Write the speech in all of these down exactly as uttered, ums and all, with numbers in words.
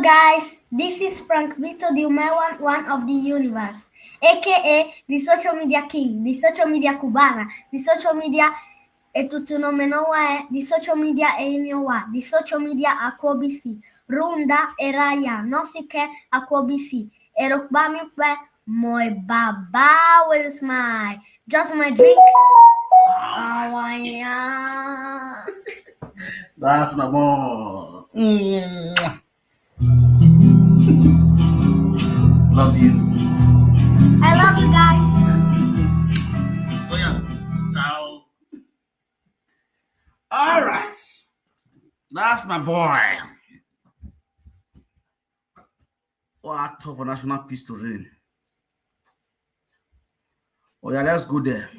Guys, this is Frank Vito di Umewan, one of the universe, A K A the social media king, the social media cubana, the social media etutunomenowae, the social media eimiowa, the social media akwobisi, runda eraya, nosike akwobisi, erokbami pe moi baba will smile. Just my drink. Oh, yeah. That's my boy. Mm. Love you. I love you guys. Oh yeah. Ciao. All right. That's my boy. What a top of national peace to reign. Oh yeah, let's go there.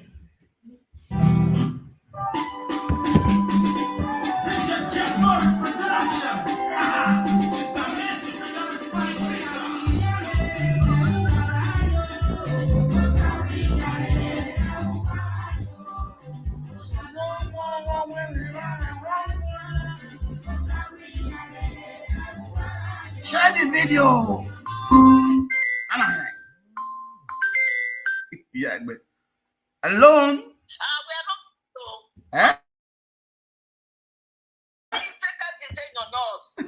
Share the video. Ana. Yeah, but alone. Ah, we are not so. Eh? Why you take out the thing on us? We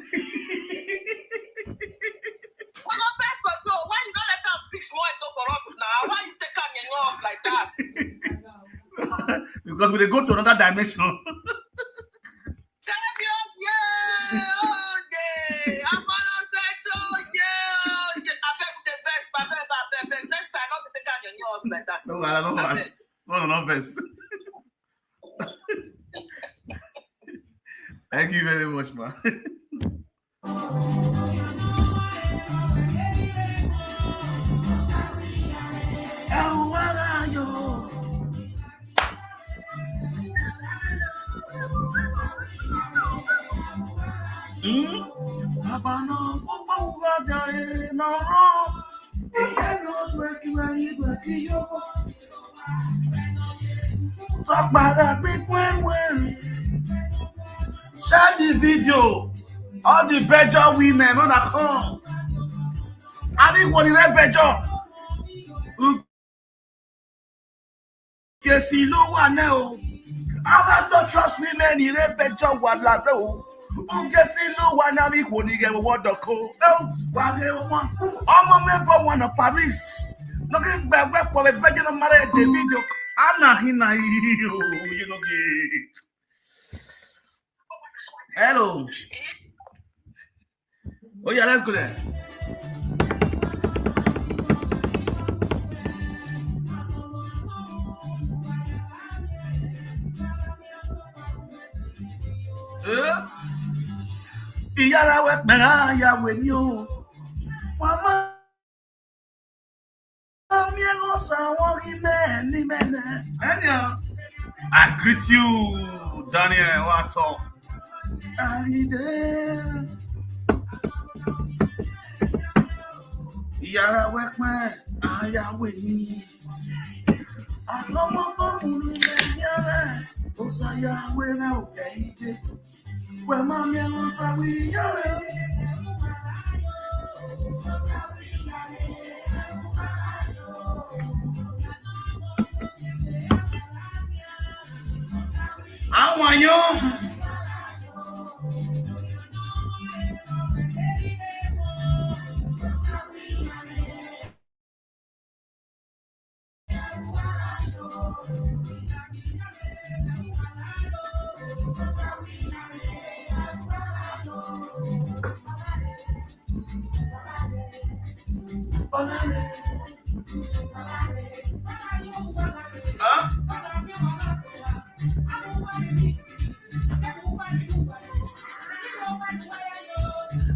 don't first control. Why you don't let us speak small talk for us now? Why you take out your nose like that? Because we dey go to another dimension. Tell me, oh yeah, oh yeah. I'm gonna say, oh yeah, oh yeah. I beg the first, I beg, I beg, I beg. Next time, not to take out your nose like that. No, I don't I want. beg. No, no, no, first. Thank you very much, man. Hmm? Abana, papa, uga jare, na ro. Iye no, dweki, wa, idweki, yo. Talk about that big win-win. Share the video. All the Belgian women, when I come. I mean, what did I Belgium? Ugesi ló wà náà o. Àwọn tó trust women ní rẹ Belgium wà lálẹ́ o. Ugesi ló wà náà mi kò ní yẹ wọ́n dọ̀kọ́. Ẹ wà rẹ ọmọ. Ọmọ mẹ́bọ̀ wọn náà Paris. Lókè gbàgbẹ́ pọ̀ bẹ́ẹ̀ bẹ́ẹ̀ jẹ́ náà mara ẹ̀ David o. Ana hina yìí o. Yìí ló gé. Hello. Oh yeah, let's go there. Eh? Ìyára wẹ pẹ̀lú àyàwó èmi o. Wọ́n máa ń mi ẹ̀rọ sàwọn rí mẹ́ẹ̀ ní mẹ́lẹ̀. Daniel, I greet you, Daniel Wato. Àrídé. Ìyára wẹ pẹ̀lú àyàwó èmi. Àtọmọ tó mú mi lẹ yára, ó ṣàyàwó rẹ ò kẹ́yìn dé. Wẹ máa mi ẹran sáwí yára. Àwọn yóò.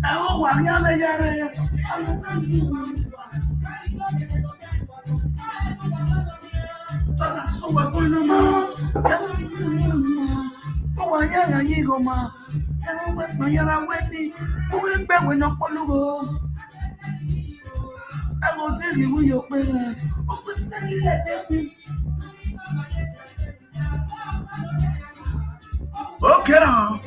Ẹ ó wà ní alẹ́ yára ẹ̀. Tọ́lá sọ wà pé ní ma. Ó wà yára yìí rọ ma. Ẹ ó wà pé yára wẹ́ ni. Ó wí pé wẹ̀ ní ọpọlọ́wọ́. Ẹ wọ́n ti rí wíyọ̀ pé rẹ̀. Ó pín sẹ́yìn lẹ́gbẹ̀ẹ́ mi. Okay now.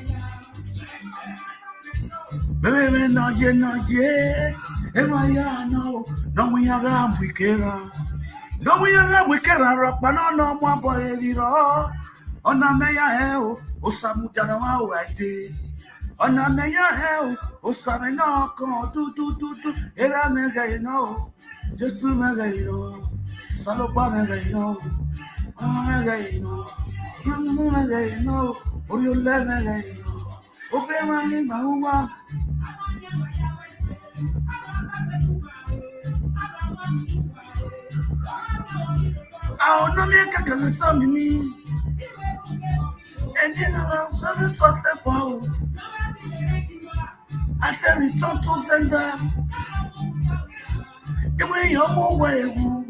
Eme na ye na ye, ema ya no, no we ya ga mbikera. No we ya ga mbikera, rock pa no no mwa boy diro. Ona me ya he o, o samu jana wa o ade. Ona me ya he o, o same no kon du du du du. Era me ga ye no, Jesu me ga ye no, Salopa me ga ye no, Mama me ga ye no, Mama me ga ye no, Oriole me ga ye no. Open my name, my woman. I don't know me, I can't tell me. And then I'm sorry for step out. I said, return to sender. Even your mobile way.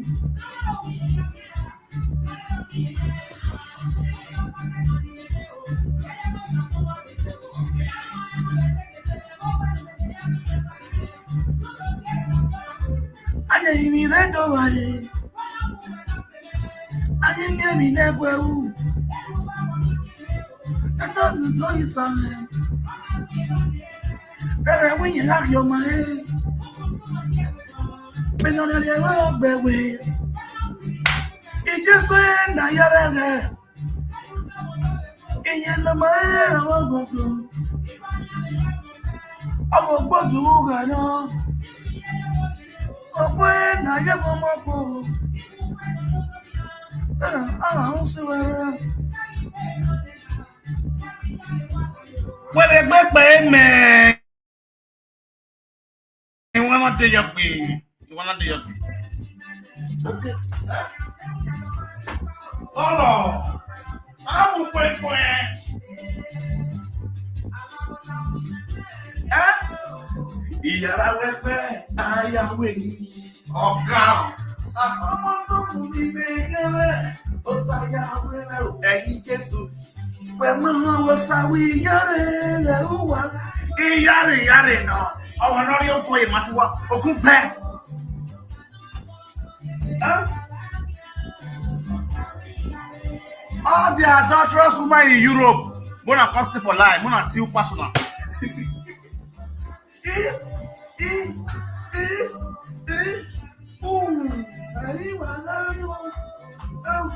Anya imi redo waye. Anya imi emi negwe u. Ando no isame. Rere winye ha yo mae. Beno rere wa ogbewe. Ijesu na yarege. Iye na mae wa gbogbo. Ọmọ gbọ́dọ̀ wúgà náà. Ọ̀pọ̀ ẹ̀ náà yẹ kó mọ́ kó. Ara ń sí wẹ́rẹ́. Wẹ́rẹ́ gbẹ́pẹ́ mẹ́. Ìwọ́n náà dé yọ pé. Ìwọ́n náà dé yọ pé. Okay. Ọ̀rọ̀. Amukpekpe. Eh? Ìyàrá wẹ́pẹ́, ayáwé ni. Ọ̀gá. Ọmọ tó kù ní bẹ́ẹ̀ yẹ́rẹ́, ó ṣàyàwé rẹ̀ o. Ẹ̀yin Jésù. Pẹ̀mọ́ wọn wo sáwí yẹ́rẹ́ yẹ̀ ó wà. Ìyárè, ìyárè náà. Ọmọ náà rí ó kọ ìmọ̀túwà. Òkú bẹ́ẹ̀. Huh? All the adulterous women in Europe, when I come stay for life, when I see you personal. Eh, eh, eh, eh. Ooh, I leave my life. Oh.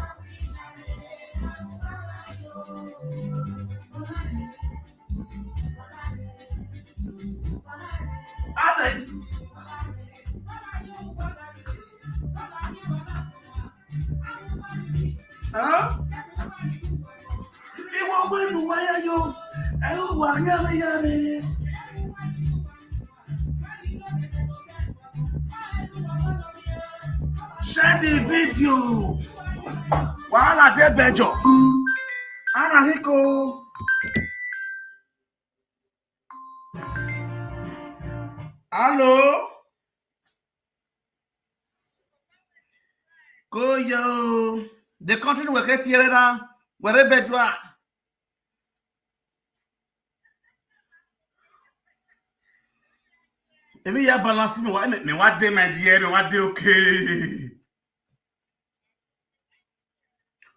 Amen. Huh? Iwọ wẹnu wáyà yọ, ẹ ó wà yára yára. Share the video. Wàhálà dé bẹjọ. Ana hiko. Hello. Koyo. The country we get here now. Where bejwa. Èmi ya balance mi wá, mi wá dé my dear, mi wá dé okay.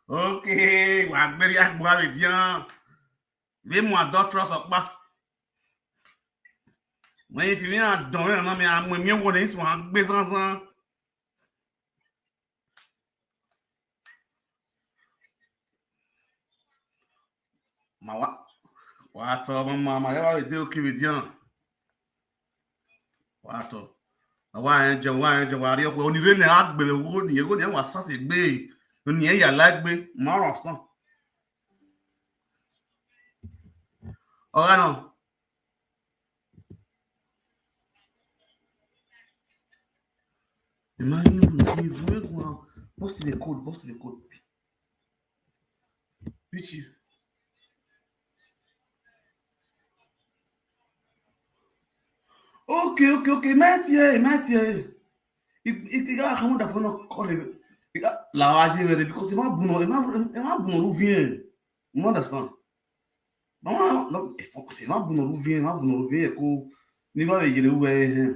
Okay, wà á gbérí àgbà rẹ̀ díẹ̀. Bí mo adulterous ọ̀pá. Wọ́n yìí fi mí àdán rẹ̀ ràn mí, àmọ́ èmi wò ní ìsìn wọn gbé sánsan. Ma wa, wa tọ, ma, ma, ma, ya wa de okay with you. Wa tọ. Wa enjoy, wa enjoy, wa rí ọkọ. Onire ni a gbé, wo ni, wo ni wa sase gbé. Ni e ya la gbé, ma ro san. Ọ̀gá náà. Imagine you, you make one, burst the code, burst the code. Which you? Okay, okay, okay. Might yeah, might yeah. It it it got come that for no call it. It got la wa je because it might buno, it might it might buno ruvien. You understand? Mama, no, e fo, e ma buno ruvien, e ma buno ruvien, ko, ni ba be yere we, eh.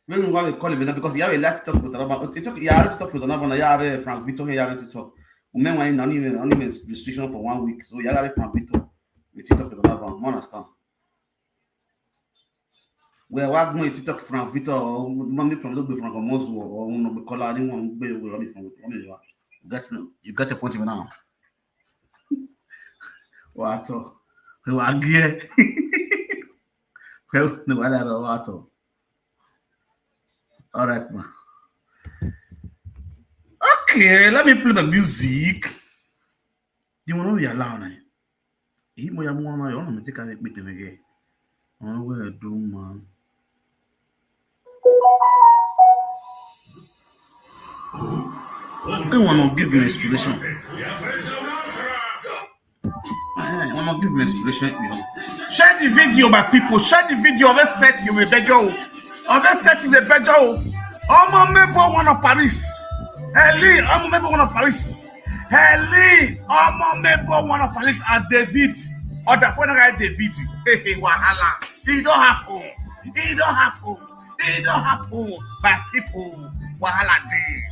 When we go call him because you have a lot to talk with Araba. You talk, you have to talk with Araba, you have Frank Victor, you have to talk. Meanwhile, na only, only restriction for one week. So you gotta from Victor. We TikTok to another one. Understand? We are going TikTok from Victor. Or money from the from Mozu or no be call anyone. Be you love me from. You got, you got your point now. Wato. Wa gie. Well, no, I don't know. All right, ma. Okay, let me play the music. The one we allow now. He mo ya mo na yo no me take a bit me ge. Oh, we do, man. They wanna give you inspiration. Eh, wanna give you inspiration, you know. Share the video, my people. Share the video of a set you will beg you. Of a set you will beg you. Omo Mebo, one of Paris. Eli, Omo Mebo, one of Paris. Eli, Omo Mebo, one of Paris, and David. Or the phone guy David. Hey, hey, wahala. It don't happen. It don't happen. It don't happen. My people, wahala dey.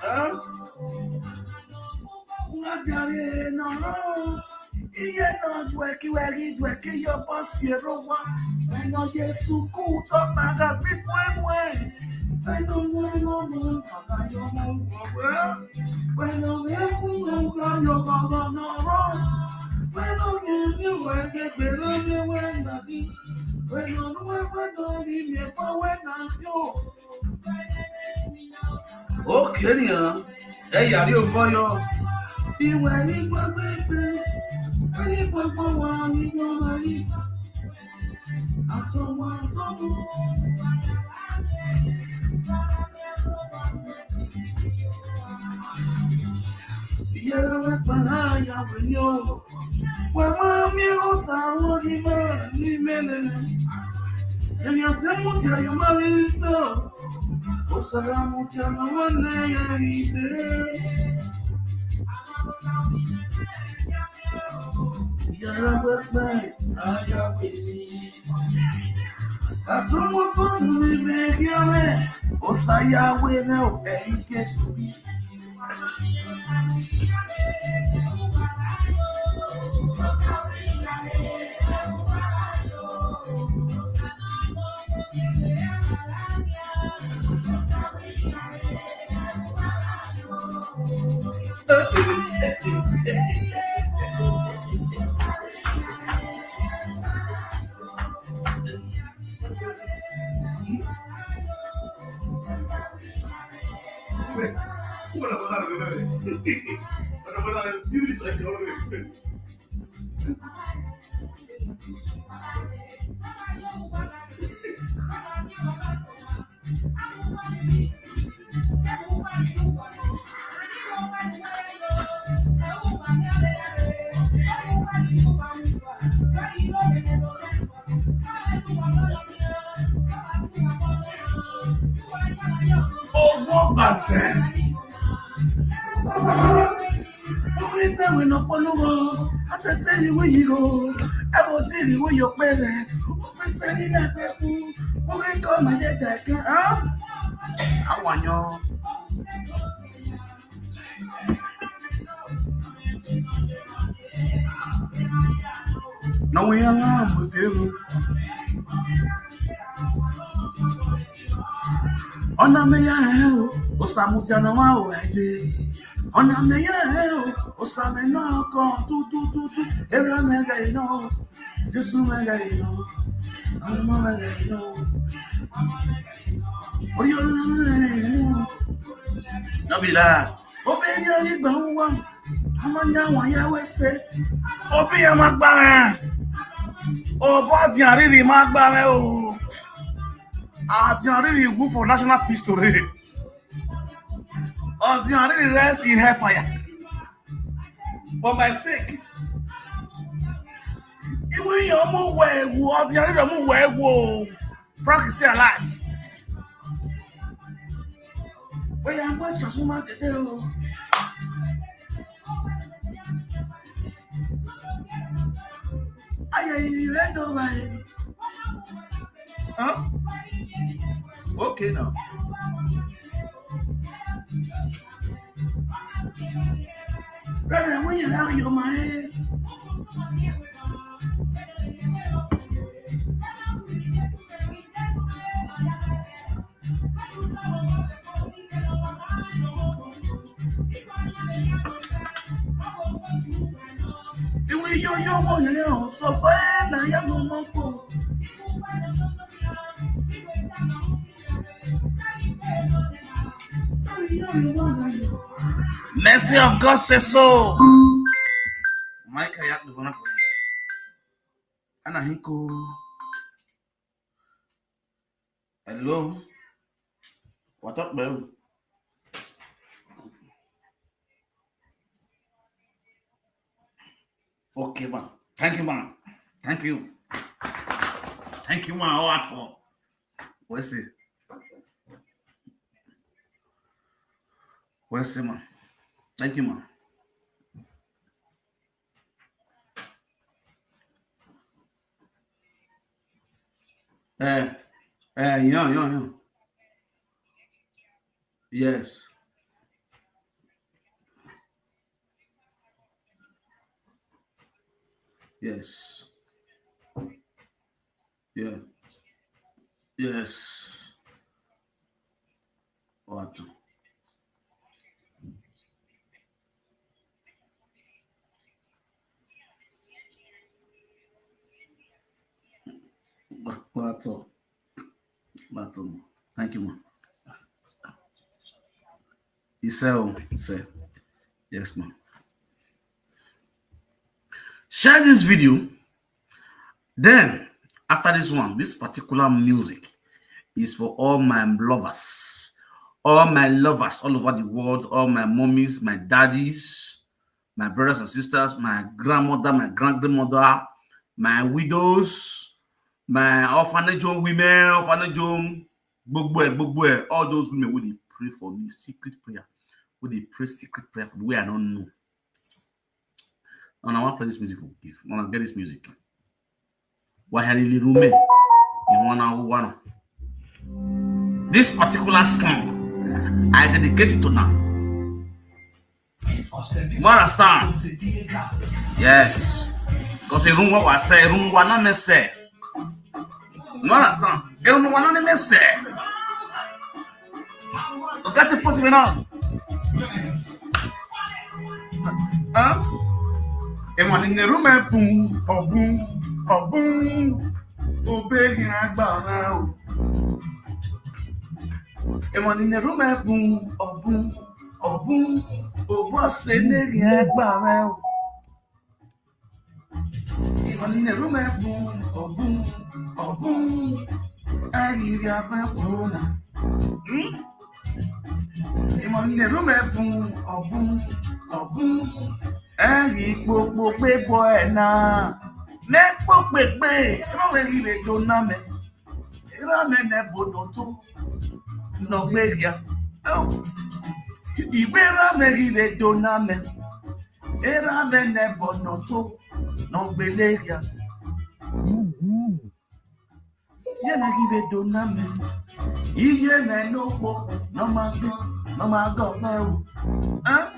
Huh? Ngatiare no no. Iye no dweki wegi dweki yo boss ye rowa. Eno Yesu kuto baga people mwe. Eno mwe no no baga yo mo. When I give you when you when the better you when that is. When you know when I give you when I you. Okay, yeah. Hey, are you boy? Iwe igwe gbegbe. Igwe gbawa igwe mari. Atọmọ atọmọ. Yere wekpara ya wenyo. Wema mi osa wodi ma ni mele. Eya temu ja yo mari no. Osa mu ja na wane ya ide. Yere wekpara ya wenyo. Atumutu mi me yame. Osa ya wenyo. Eyi kesu mi. Owó gbàsẹ́. Wọ́n rí tẹ̀wé náà polówó, àtẹ̀tẹ̀ ìwé yìí o, ẹ ò tí ì rí wọ́n yọ pé rẹ̀, ó pèsè ilé ẹgbẹ́ fún, wọ́n rí kọ́ màá yẹ dàgẹ́, hàn? Àwọn yan. Na we are with you. Ona me ya eh o, osamutia na wa o eje. Ona me ya eh o, osame na ko tu tu tu tu. Era me ga ino, Jesu me ga ino, Alma me ga ino. Oyo na me ga ino. No be lie. Obe ya igba wa. Amanya wa ya wese. Obi ya magba me. Obo Odiariri magba me o. Odiariri go for national peace today. Odiariri rest in hellfire. For my sake. Iwe yo mu we wo, Odiariri mu we wo. Frank is still alive. Oya, mo transformer today o. Huh? Okay now. Brother, when you have your mind. Iwe yo yo wo yele o, so fine na ya mo mo ko. Mercy of God say so. Michael ya do gonna for. Ana hiko. Hello. What up, bro? Okay, man. Thank you, man. Thank you. Thank you, man. What? Where's it? Where's it, man? Thank you, man. Eh, eh, yeah, yeah, yeah. Yes. Yes. Yeah. Yes. What? What? What? Thank you, ma. Iseo, sir. Yes, ma. Share this video. Then, after this one, this particular music is for all my lovers. All my lovers all over the world, all my mommies, my daddies, my brothers and sisters, my grandmother, my grand-grandmother, my widows, my orphanage home women, orphanage home, gbogbo ẹ, gbogbo ẹ, all those women wey dey pray for me, secret prayer, wey dey pray secret prayer for me, wey I no know. And I wan play this music for give. Una get this music. Wahalili Rume, Iwana Uwana. This particular song, I dedicate it to now. You understand? Yes. Because Irunwa was say, Irunwa na me say. You understand? Irunwa na me say. Oga ti put me now. Huh? Ema ni nerume bun, obun, obun, obe ni agba na o. Ema ni nerume bun, obun, obun, obo se ne ni agba na o. Ema ni nerume bun, obun, obun, ayi ya ba bun. Hmm? Ema ni nerume bun, obun, obun, ayi gbogbo pe bo e na. Me po pe pe, ema me ri le do na me. Era me ne bodo to. No gbe ya. Oh. Igbe era me ri le do na me. Era me ne bono to. No gbe le ya. Ye me give it do na me. Iye me no po. No ma go. No ma go me o. Huh?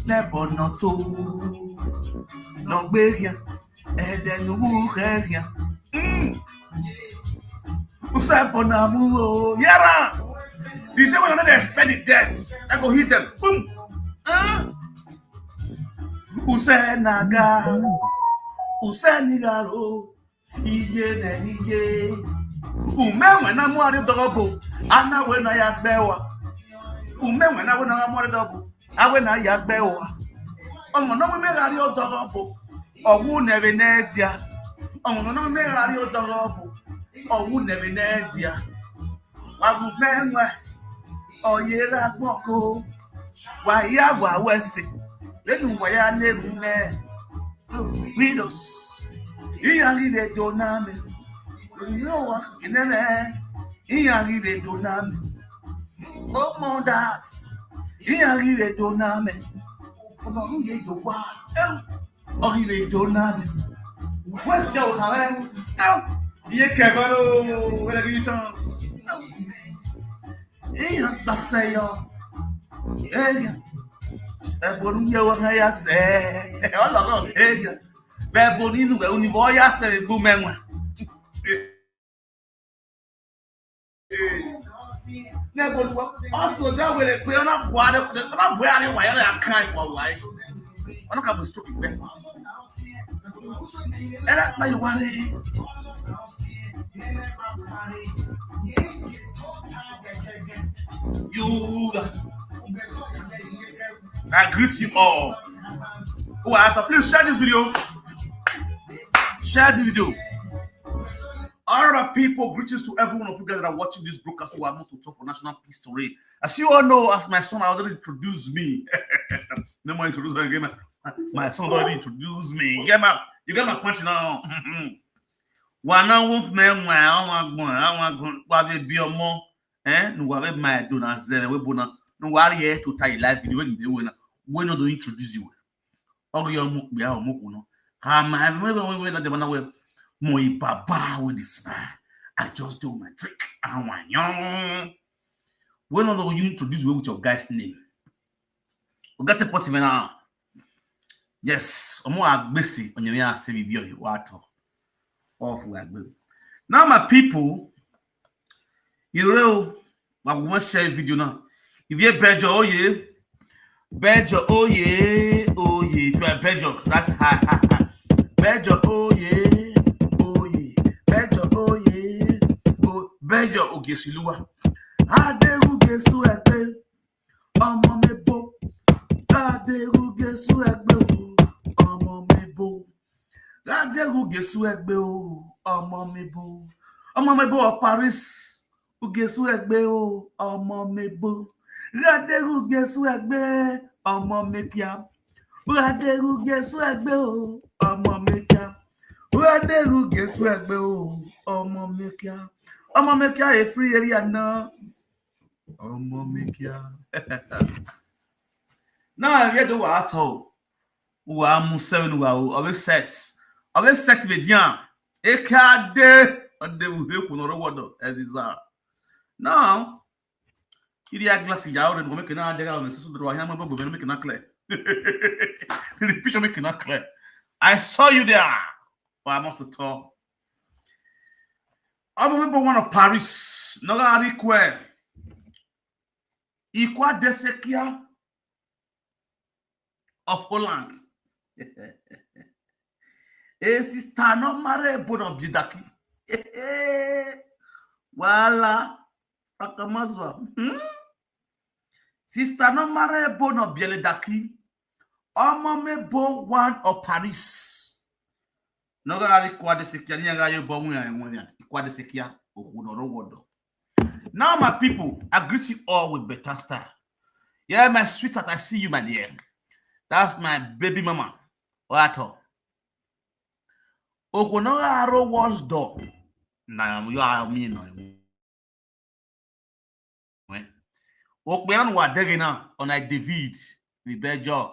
Ne bono to. No gbe ya. Ede nuwu heria. Mm. Usa bonamu o yara. The day when I don't expect the death, I go hit them. Boom. Ah. Use naga. Use nigaro. Iye ne iye. Ume wena mu ari dogo bo. Ana wena ya gbewa. Ume wena wena mu ari dogo bo. Awe na ya gbe wa. Ọmọ na me gari odogo bo. Ogu neve ne dia. Ọmọ na me gari odogo bo. Ogu neve ne dia. Wa gu menwe. Oye la gboko. Wa ya wa wese. Lenu wa ya neru me. Widows. Iya ri le do na me. You know what? Inene. Iya ri le do na me. Oh, mothers. Iya ri le do na me. Ọmọ mi ye do wa. Eh. Oh, ri le do na me. Where's your Hare? Ye kevalo, where give you chance? Hey, that's say yo. Hey, ebonu ye wa ya se. Ologo, hey. Bebonu inu we univo ya se bu menwa. Nego luwa. Also, that way they pay on a board, on a board, and why are they kind for why? On a couple stupid men. And that my worry. You. I greet you all. Who are, please share this video. Share the video. All right, people, greetings to every one of you guys that are watching this broadcast who are most to talk for National Peace Today. As you all know, as my son already introduced me. No more introduce again. My son already introduced me. You get my, you get my point now. Wana wolf man, wa wa gbon, wa gbon, wa be bi omo. Eh, no wa be my do na zere we bona. No wa re to tie live video when they win. We no do introduce you. Ogo yo mo be a mo kuno. Ka ma me we we na de bana we. Mo I baba with the smile. I just do my trick. I want young. We no do you introduce we with your guy's name. We got the pot even now. Yes, omo agbesi onyere ya se bi oyi wato. Off we agbe. Now my people, you know, I want share video now. If you bejo oye, bejo oye, oye, if you are bejo, that ha ha ha. Bejo oye, oye, bejo oye, o bejo ogesiluwa. Aderu gesu epe, ọmọ mi bo. Aderu gesu egbe o, ọmọ mi bo. Aderu gesu egbe o, ọmọ mi bo. Ọmọ mi bo of Paris. Ugesu egbe o, ọmọ mi bo. Aderu gesu egbe, ọmọ mi kia. Aderu gesu egbe o, ọmọ mi kia. Aderu gesu egbe o, ọmọ mi kia. Ọmọ mi kia e free area now. Ọmọ mi kia. Now, you do what at all? Wa mu seven wa o. Always set. Always set with ya. Ekade. Ade u he ku no rowodo. Eziza. Now, you the glass ya already make na de ga on so do wa ya mo bo make na clear. The picture make na clear. I saw you there. But I must talk. I'm a member one of Paris. No ga request. Ikwa Desekia of Holland. A sister no marry bono bidaki. Wala. Akamazwa. Hmm? Sister no marry bono bieledaki. Omo me bo one of Paris. No ga ari kwa de sekia ni ga yo bo mu ya enwe ya. Kwa de sekia oku no ro wodo. Now, my people, I greet you all with better style. Yeah, my sweetheart, I see you, my dear. That's my baby mama. Oyato. Oku no ga ro was do. Na you are me no. Okpe anu wa dege na on a David we bejo.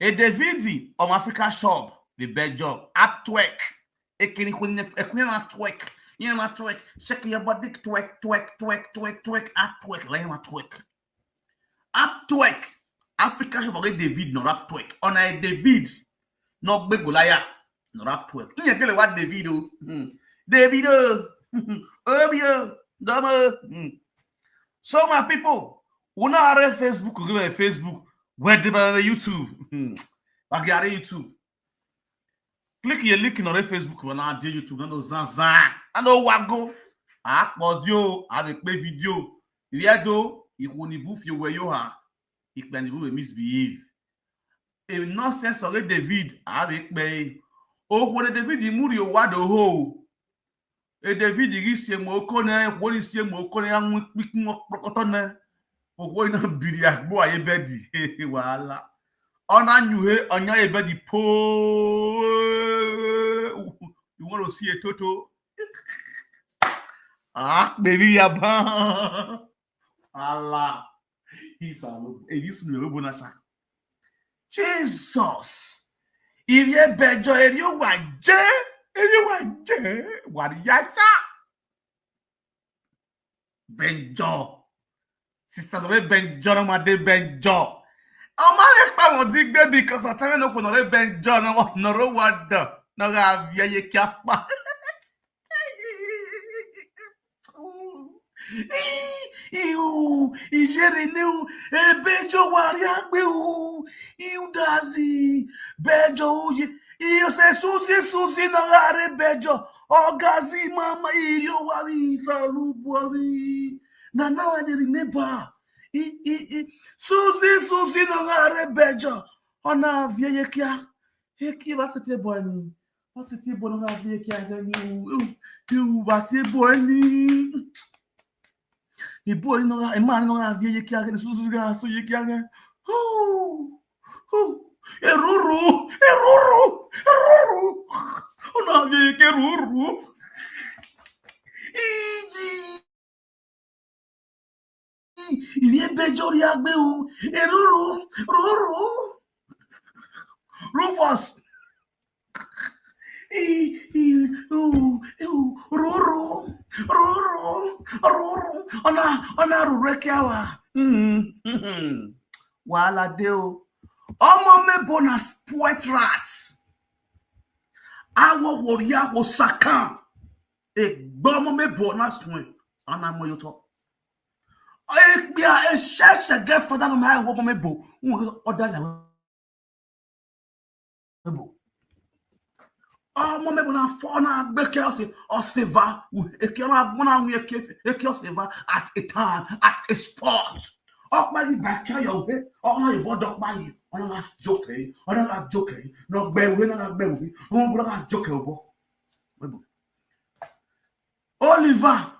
A David on Africa shop we bejo. At twerk. Ekini kun ekun na twerk. You na twerk. Shake your body, twerk, twerk, twerk, twerk, twerk. At twerk. Like na twerk. At twerk. Africa shop okay David no rap twerk. On a David. No big Goliath. No rap twerk. You get what David o. Hmm. David o. Obio. Domo. Hmm. So my people, una are Facebook, give me Facebook. Where the YouTube? Hmm. Wagi are YouTube. Click your link on Facebook when I do YouTube. No zan zan. I know what go. I put you. I will play video. If you do, you will need you where you are. You can even misbehave. A nonsense of David. I will play. Oh, what David Murio what the whole. E David gị sie ma oko na kwori sie ma oko na ya nwe kpikpu nwa kpọkọtọ na okwo na biri ya gbo aye bedi wala. Ọ na nyuhe onya ye bedi po. You want to see a toto? Ah, baby ya ba. Allah. He's a look. If you see me, we na sha. Jesus. Irie Benjo, Erio Waje, Erio Waje, Wariyasha. Benjo. Sister Lore Benjo, no ma de Benjo. Ama ekpa won di gbe because atare no ko no re Benjo, no, no ro wada. No ga vie ye ki apa. Iu, ijere ne o, e Benjo wari agbe o. Iu dazi, Benjo o ye. Iu se susi, susi na gare Benjo. Ogazi mama, iri o wari, falu buari. Na now I dey remember. I, i, i. Susi, susi na gare Benjo. Ona vie ye kia. He ki ba fete boy ni. Ba fete boy na gare vie ye kia ni. U, u, u, ba fete boy ni. Ibo ni no, e man no ga vie ye kia ge, su su ga so ye kia ge. Hu, hu, eruru, eruru, eruru. Ona vie ye ke ruru. Iji. Irie Benjo ri agbe o. Eruru, ruru. Rufus. I, i, u, u, ruru, ruru, ruru. Ona, ona ruru eke awa. Mm, mm. Wahala de o. Omo me bona spoilt rat. Awo wori awo sakan. E gbomo me bona swen. Ana mo yo to. E bia e sheshe get father no my wo me bo. Un o da la. Ọmọ mẹ́bọ̀ náà fọ́ náà gbé kí ọ̀sẹ̀ ọ̀sẹ̀ va èké ọ̀nà agbọ́n náà wí èké ọ̀sẹ̀ va at a time at a spot. Ọ̀pá yìí bá kí ọ̀yọ̀ wé ọ̀nà ìwọ́ dọ́pá yìí ọ̀nà la jókè ọ̀nà la jókè náà gbẹ wé náà gbẹ wé ọmọ bọ́lá la jókè ọ̀bọ. Oliver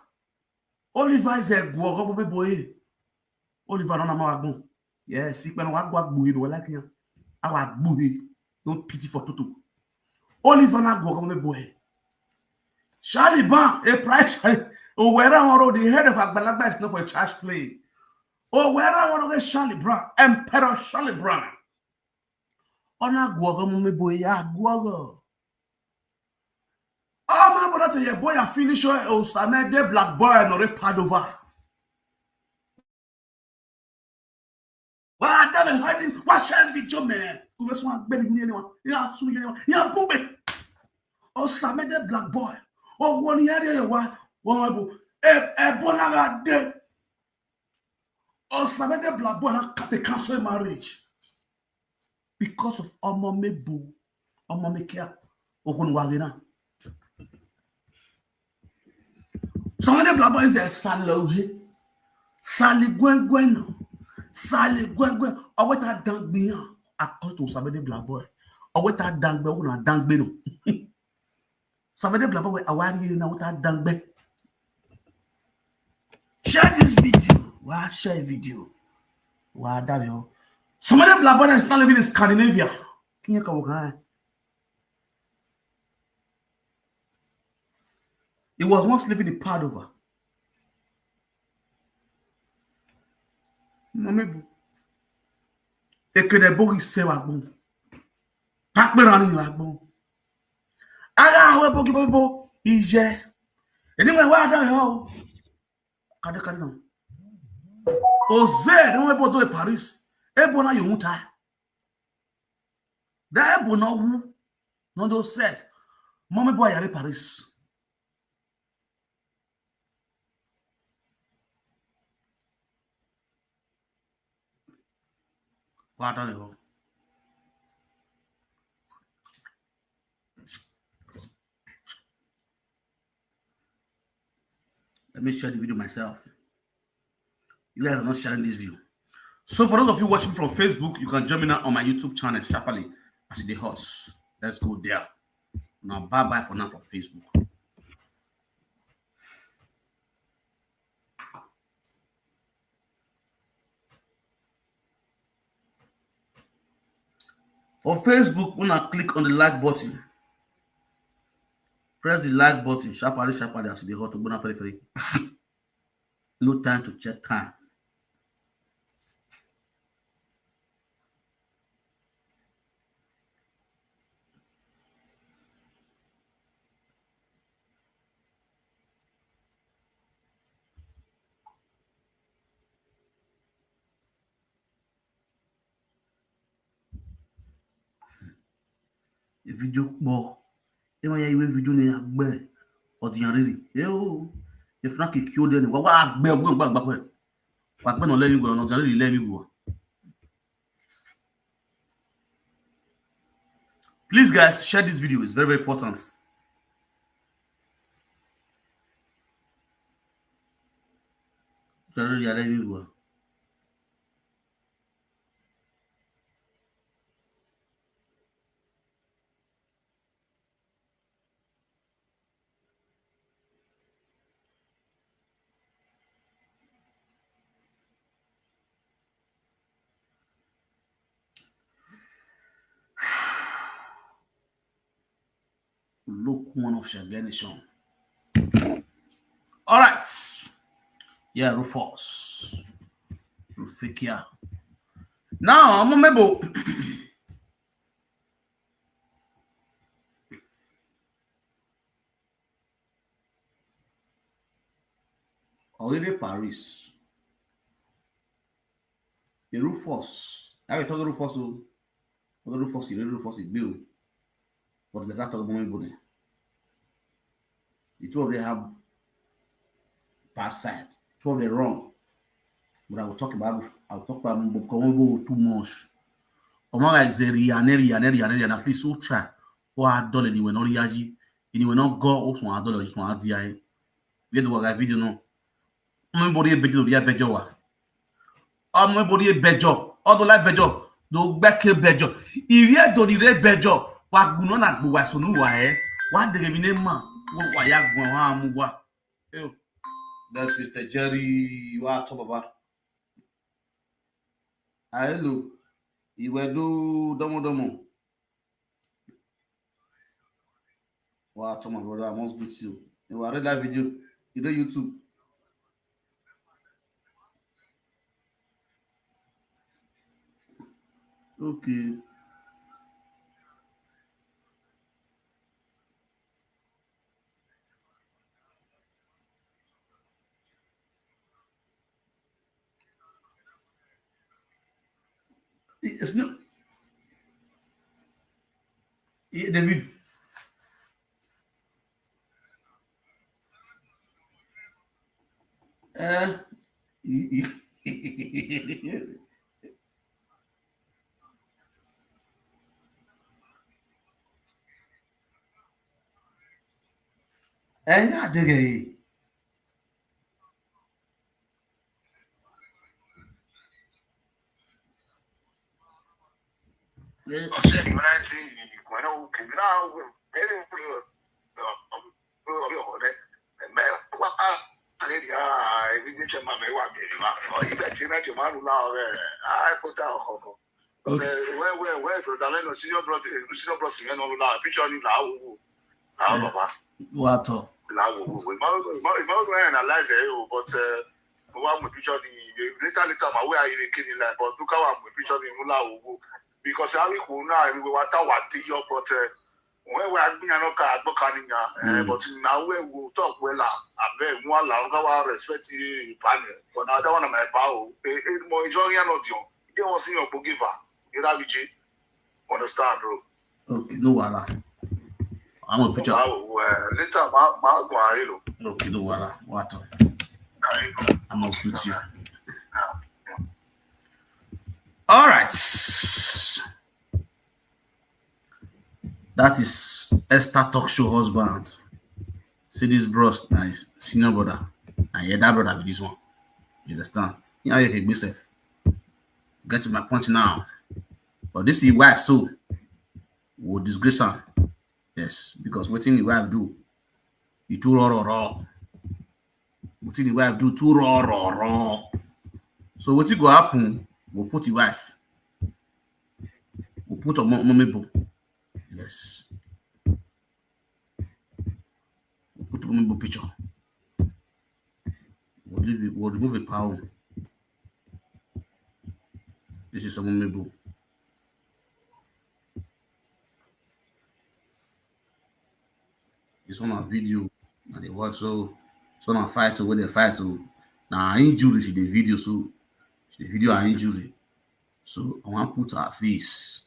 Oliver is a guogo bobe boy. Oliver no na ma wagbon. Yes, ikpe no wagbo agbo he no like him. Awa agbo he. Don't pity for Toto. Oliver na guogo bobe boy. Charlie Ban, a price. Oh, where I want the head of Agbalagba is not for a church play. Oh, where I want to get Charlie Brown, Emperor Charlie Brown. Ona guogo mo me boy ya guogo. Oh my brother to your boy I finish your Osame de black boy no re Padova. Wa da le hadi wa share video me. Ku be so agbe ni ni wa. Ya su ni wa. Ya bugbe. Osame de black boy. O wo ni area wa. Wa bu. E e bona ga de. Osame de black boy na ka- dey cancel marriage because of ọmọ mebo ọmọ mekia ogun wagena. Osame de black boy is a salohe sali gwengwen no sali gwengwen ọwẹta dangbe yan according to Osame de black boy ọwẹta dangbe ọwẹta dangbe no. Osame de black boy awari na wẹta dangbe. Share this video. Wa share video. Wa da yo. Osame de black boy is not living in Scandinavia. Kinye ka wuka. He was once living in Padova. Mami bu. Ekene bogi se wa gbon. Pakpe rani wa gbon. Ara awe bogi bobo ije. Eni me wa da yo. Kade kade no. Oze ni we bo do e Paris. E bo na yo muta. Da e bo na wu. No do set. Mami boy are Paris. Water the hole. Let me share the video myself. You guys are not sharing this video. So for those of you watching from Facebook, you can join me now on my YouTube channel, Sharply, as it hot. Let's go there. Now, bye bye for now for Facebook. For Facebook, when I click on the like button, press the like button, sharply, sharply, as the hot to very, very. No time to check time. Video kpɔ. Ema ya iwe video ne agbe. Ɔdiyan riri. Eo. If not kill them, wa wa agbe gbe gbe gbe. Wa gbe no let me go. No ɔdiyan riri let me go. Please, guys, share this video. It's very, very important. Ɔdiyan riri let me go. Look one of Shageni song. All right. Yeah, Rufus. Rufikia. Now, I'm a mebo. Already Paris. The Rufus. I will talk Rufus. Oh. Talk Rufus, you Rufus, you bill. But the that talk money body. The two of them have bad side. Two of them wrong. But I will talk about I will talk about Mboko too much. Omara is a rianeri, rianeri, rianeri, and at least so try. Or I don't anyway, not Yaji. Anyway, not go, also I don't know, it's one idea. We do what I video no. Nobody a video, yeah, bejoa. Ọmọ everybody a bejo. All the life bejo. Do gbeke bejo. If you do the red bejo, wa guno na gbo wa sonu wa eh. Wa de mi ne ma. Wa ya gun wa mu wa. Eyo. That's Mister Jerry. Wa to baba. Ah, hello. Iwe do domo domo. Wow, Tom, my brother, I must greet you. You are read that video. You know YouTube. Okay. It's not. Eh, David. Eh, eh, yeah, they. Well, well, well, brother, let us senior brother, senior brother, you know, now picture ni la wo, la wo, baba. What? La wo, wo, wo. Ima, ima, ima, ima analyze eh, but uh, wa mo picture ni later, later ma we are in kini like, but look how mo picture ni la wo, wo. Because I will go now, we wa ta wa ti yo, but uh, we we agbiyan no ka agbo ka ni yan, eh, but now we will talk well, ah, abeg, mo la, nga wa respect e, but now that one na my power. Eh, eh, mo enjoy yan no dio. They want senior go give her. You have it. Understand, bro? Okay, no wahala. I'm a picture. Wow, well, later, ma, ma, go ahead, oh. Okay, no wahala. What? I must greet you. All right. That is Esther Talk Show husband. See this bros, nice senior brother. And yeah, that brother with this one. You understand? You know, you can be safe. Get to my point now. But this is wife, so will disgrace her. Yes, because what thing the wife do, it too raw, raw, raw. What thing the wife do too raw, raw, raw. So what it go happen? We'll put the wife. We'll put a mommy book. Yes. We'll put a mommy book picture. We'll leave it. We'll remove the power. This is some mommy book. This one a video and they watch so so na fight to where they fight to. Now injury she the video so she the video are injury. So I want put her face.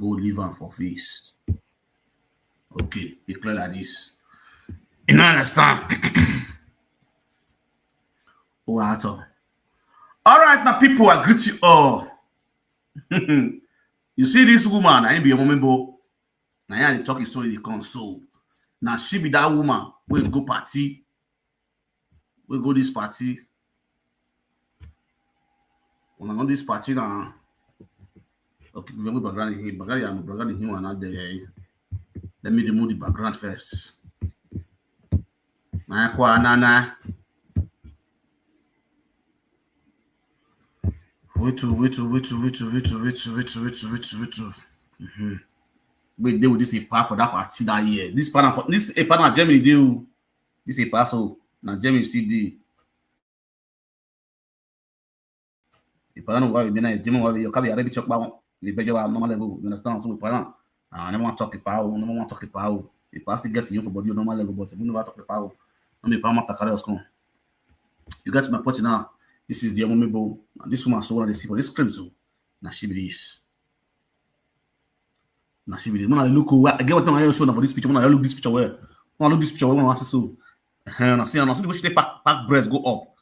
Go leave am for face. Okay, e clear like this. You no understand? Oh, at all. All right, my people, I greet you all. You see this woman, I be your mommy bo. Now I talk his story, they come so. Now she be that woman. We go party. We go this party. When I go this party now, okay, we go background here. Background here, background here, and there. Let me remove the background first. Na kwa na na. Wait to wait to wait to wait to wait to wait to wait to wait to wait to wait to. Mm-hmm. Wait, they with this a part for that party that year. This partner for this a partner Germany do. This a part so now Germany still do. If I don't know why we deny German why we can be Arabic talk about the Belgium normal level. You understand? So we plan. I never want to talk about. Never want to talk about. If I still get you for body normal level, but we never talk about. Let me palm up the careers come. You get my point now. This is the Omomebo. And this woman so what they see for this script so. Now she be this. Now she be this. When I look, I get what time I show now for this picture. When I look this picture where, when I look this picture where, when I see so, and I see, and I see the way she dey pack pack breast go up.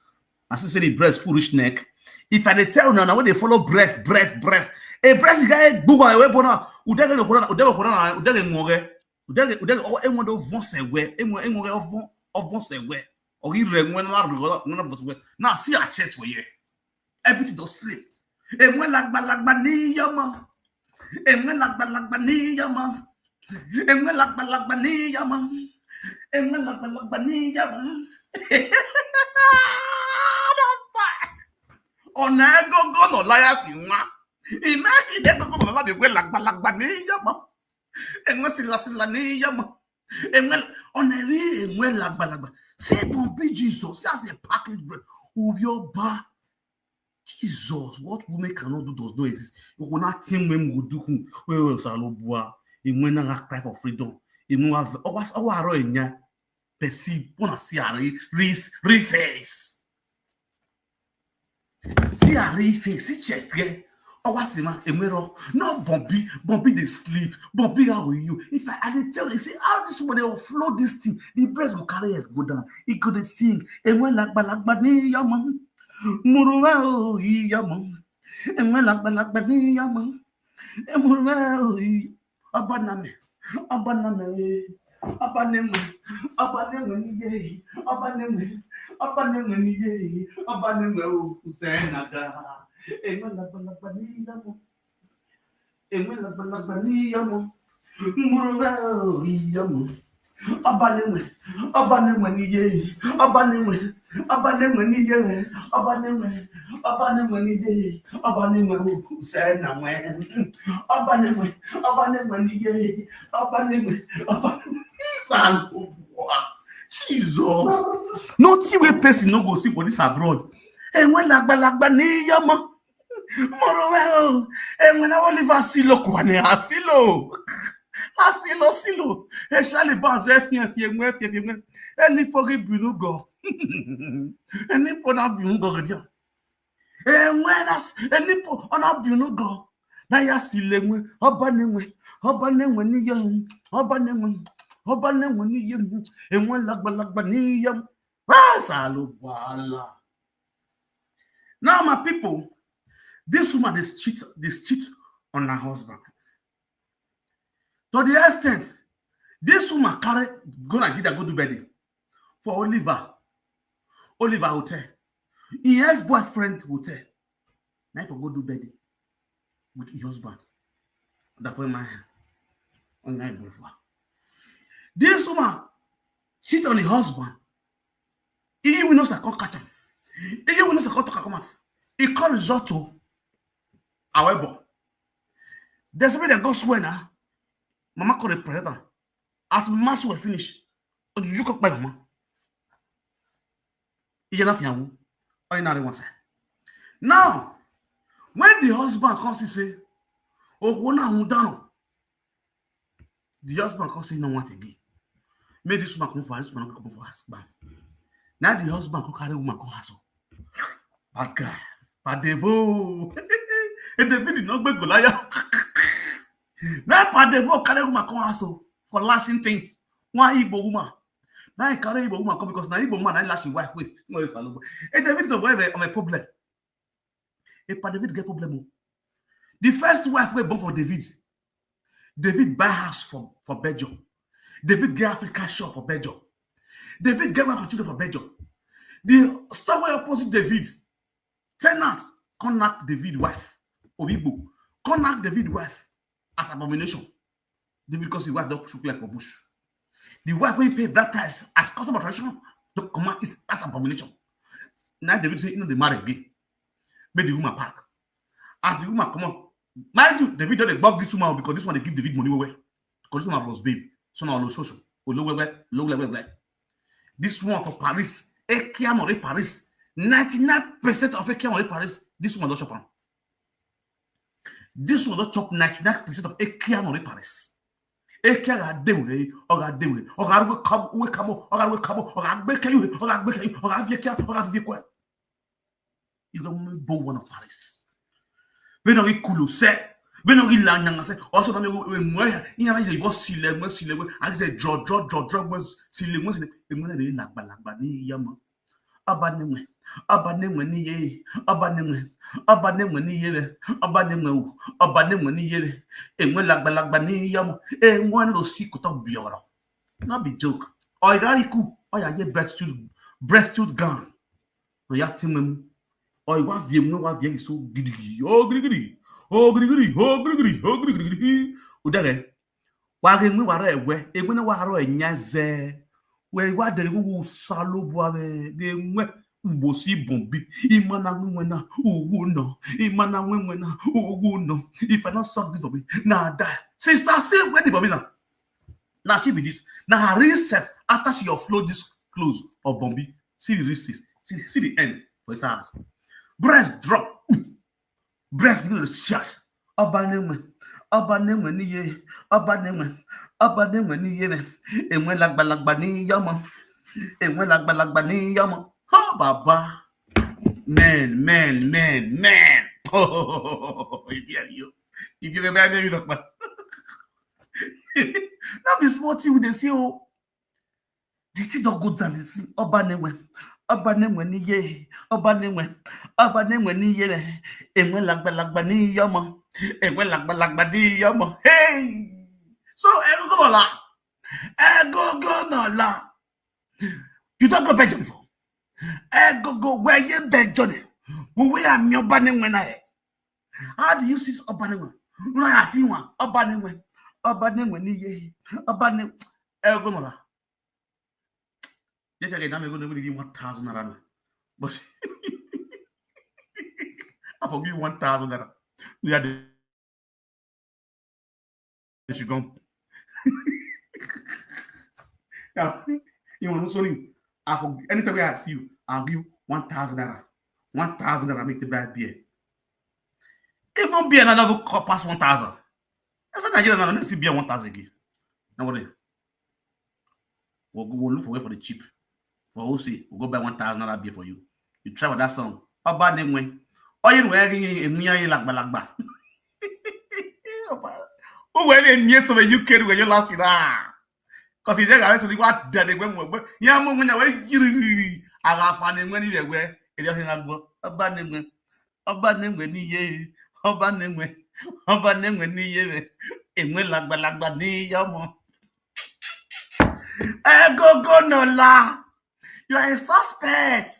I see say the breast full reach neck. If I dey tell now, now when they follow breast, breast, breast, a breast guy gbogbo ewe bona, udege no bona, udege bona, udege ngore, udege udege o enwe do vonse we, enwe enwe ovon ovonse we, ori re nwe na ri nwe na vonse we. Now see her chest for here. Everything don slip. Enwe lagba lagba ni yama. Enwe lagba lagba ni yama. Enwe lagba lagba ni yama. Enwe lagba lagba ni yama. Ọ̀nà ẹgọ́gọ́ nọ láyà sí wá. Ìmọ̀ ẹ̀kìdẹ́ gbogbo bàbá mi wé lagba lagba ni yama. Enwe sila sila ni yama. Enwe ọ̀nà rí enwe lagba lagba. Say Bobby Jesus, say as a package bread. Obi Oba. Jesus, what women cannot do does not exist. You will not think when we do who we will salobua. And when I cry for freedom, and when I aro enya, perceive when I see a reface. See a reface, see chest here. Oh, what's the man? Emero, no Bobby, Bobby they sleep. Bobby, how are you? If I, I dey tell you, say how this woman dey flow this thing, the breast go carry it go down. It go dey sing. And when lagba lagba ni yama. Muruwa o iyama. Enwe lagba lagba ni yama. Emuruwa o i. Abaname. Abaname. Abaneme. Abaneme ni ye. Abaneme. Abaneme ni ye. Abaneme o Hussein aga. Enwe lagba lagba ni yama. Enwe lagba lagba ni yama. Muruwa o iyama. Abanenwe, abanenwe ni ye, abanenwe, abanenwe ni ye, abanenwe, abanenwe ni ye, abanenwe o Hussein na mwe, abanenwe, abanenwe ni ye, abanenwe, abanenwe. This and Jesus. Nothing wey person no go see for this abroad. Enwe lagba lagba ni yama. Moreover, and when I will leave Asilo Kwane, Asilo. Asilo Silo. Eshali Baz, Efien, Fien, Fien, Fien, Fien. Elipo gi binugo. Elipo na binugo dia. And when as Elipo on a binugo. Na ya sile nwe, oba nenwe, oba nenwe ni ye, oba nenwe, oba nenwe ni ye. And when lagba lagba ni ye. Asalo bala. Now, my people, this woman is cheat, is cheat on her husband. To the extent, this woman carry go Nigeria, go do bedding for Oliver, Oliver Hotel. His ex-boyfriend hotel. Now for go do bedding with his husband. That for my hand. On night before. This woman cheat on the husband. He will not come catch him. He will not come talk come out. He call result to however. There's somebody that go swear now. Mama call the president. As mass were finish, you cook by mama. He not fiawu. I not one side. Now, when the husband comes, he say, "Oh, na hundano." The husband come say no want again. Make this woman come for her, this woman come for her husband. Now the husband come carry woman come house. Bad guy, bad devil. And David did not make Goliath. Now, Pa Davido carry woman come house o, for lashing things. One Igbo woman. Now he carry Igbo woman come because now Igbo woman, I lash his wife with. No, it's a little. Hey, Davido, boy, I'm a problem. Hey, Pa Davido get problem o. The first wife wey born for Davido, Davido buy house for, for Belgium. Davido get African shop for Belgium. Davido get wife and children for Belgium. The store wey opposite Davido, tenant come knack Davido wife, Obigbo, come knack Davido wife as abomination. Davido, because his wife don chook leg for bush. The wife wey pay bride price as custom of tradition, the command is as abomination. Now Davido say he no dey marry again. Make the woman pack. As the woman comot, mind you, Davido don dey bug this woman o, because this one dey give Davido money well well. Because this woman lost babe. So now Oloshoso, Olowebe, Olowebe. This one for Paris, Ekia More Paris, ninety-nine percent of Ekia More Paris, this one don chop am. This one don chop ninety-nine percent of Ekia More Paris. Ekia ga de wele, oga de wele, oga ruwe kabo, uwe kabo, oga ruwe kabo, oga gbeke you, oga gbeke you, oga viekia, oga viekwa. You go move bo one of Paris. We no get kulo se. We no get la nyanga se. Also, na me we mwe ya. Inya na ye go sile mwe sile mwe. I say jo jo jo jo mwe sile mwe sile. Mwe na le lagba lagba ni yama. Abanenwe, abanenwe ni ye, abanenwe, abanenwe ni ye le, abanenwe u, abanenwe ni ye le. Enwe lagba lagba ni yama. Enwe lo si koto bioro. No be joke. Oigariku, oya ye breastfeed, breastfeed gun. No ya timem. Oi wa viem no wa viem so gidigidi. Oh gidigidi. Oh gidigidi. Oh gidigidi. Oh gidigidi. Udare. Wa ge nwe wa ro ewe, ewe na wa ro enyaze. We wa de nwe wo salo bwa we ge nwe ubosi bombi. Imana nwe na ugu no. Imana nwe nwe na ugu no. If I not suck this bombi, na die. Sister, say where the bombi now? Now she be this. Now her real self after she offload this clothes of bombi. See the real sis. See, see the end for his ass. Breast drop. Breast begin to shut. Abanenwe, abanenwe ni ye, abanenwe, abanenwe ni ye me. Enwe lagba lagba ni yama. Enwe lagba lagba ni yama. Ha baba. Man, man, man, man. Oh, if you, if you remember me, look, man. Not be small thing with the C O. The thing don't go down. The thing, Obanenwe, Obanenwe ni ye, Obanenwe, Obanenwe ni ye me. Enwe lagba lagba ni yama. Enwe lagba lagba ni yama. Hey. So, Egogo Nola. Egogo Nola. You don't go Belgium before. Egogo, where you Belgium? Where am your Obanenwe na? How do you see Obanenwe? No, I see one. Obanenwe. Obanenwe ni ye. Obanenwe. Egogo Nola. Yet again, I'm going to give one thousand naira. But I forgive one thousand naira. We are the she gone. Now, you want to, I forgive, anytime I see you, I'll give you one thousand naira. One thousand naira make the buy beer. Even beer, another level co-, pass one thousand. I said, Nigeria, now, let's see beer one thousand again. Now, what? We'll, go, we'll look for way for the cheap. For O C, we'll go buy one thousand naira beer for you. You try with that song. Obanenwe. Oh, you know, you lagba lagba. Who were they near some U K where you last in? Because you never listen to what did they went with. Yeah, when I went, you really, I got funny when you were. It doesn't have go. Obanenwe. Obanenwe ni ye. Obanenwe. Obanenwe ni ye. Enwe lagba lagba ni yama. Egogo Nola. You are a suspect.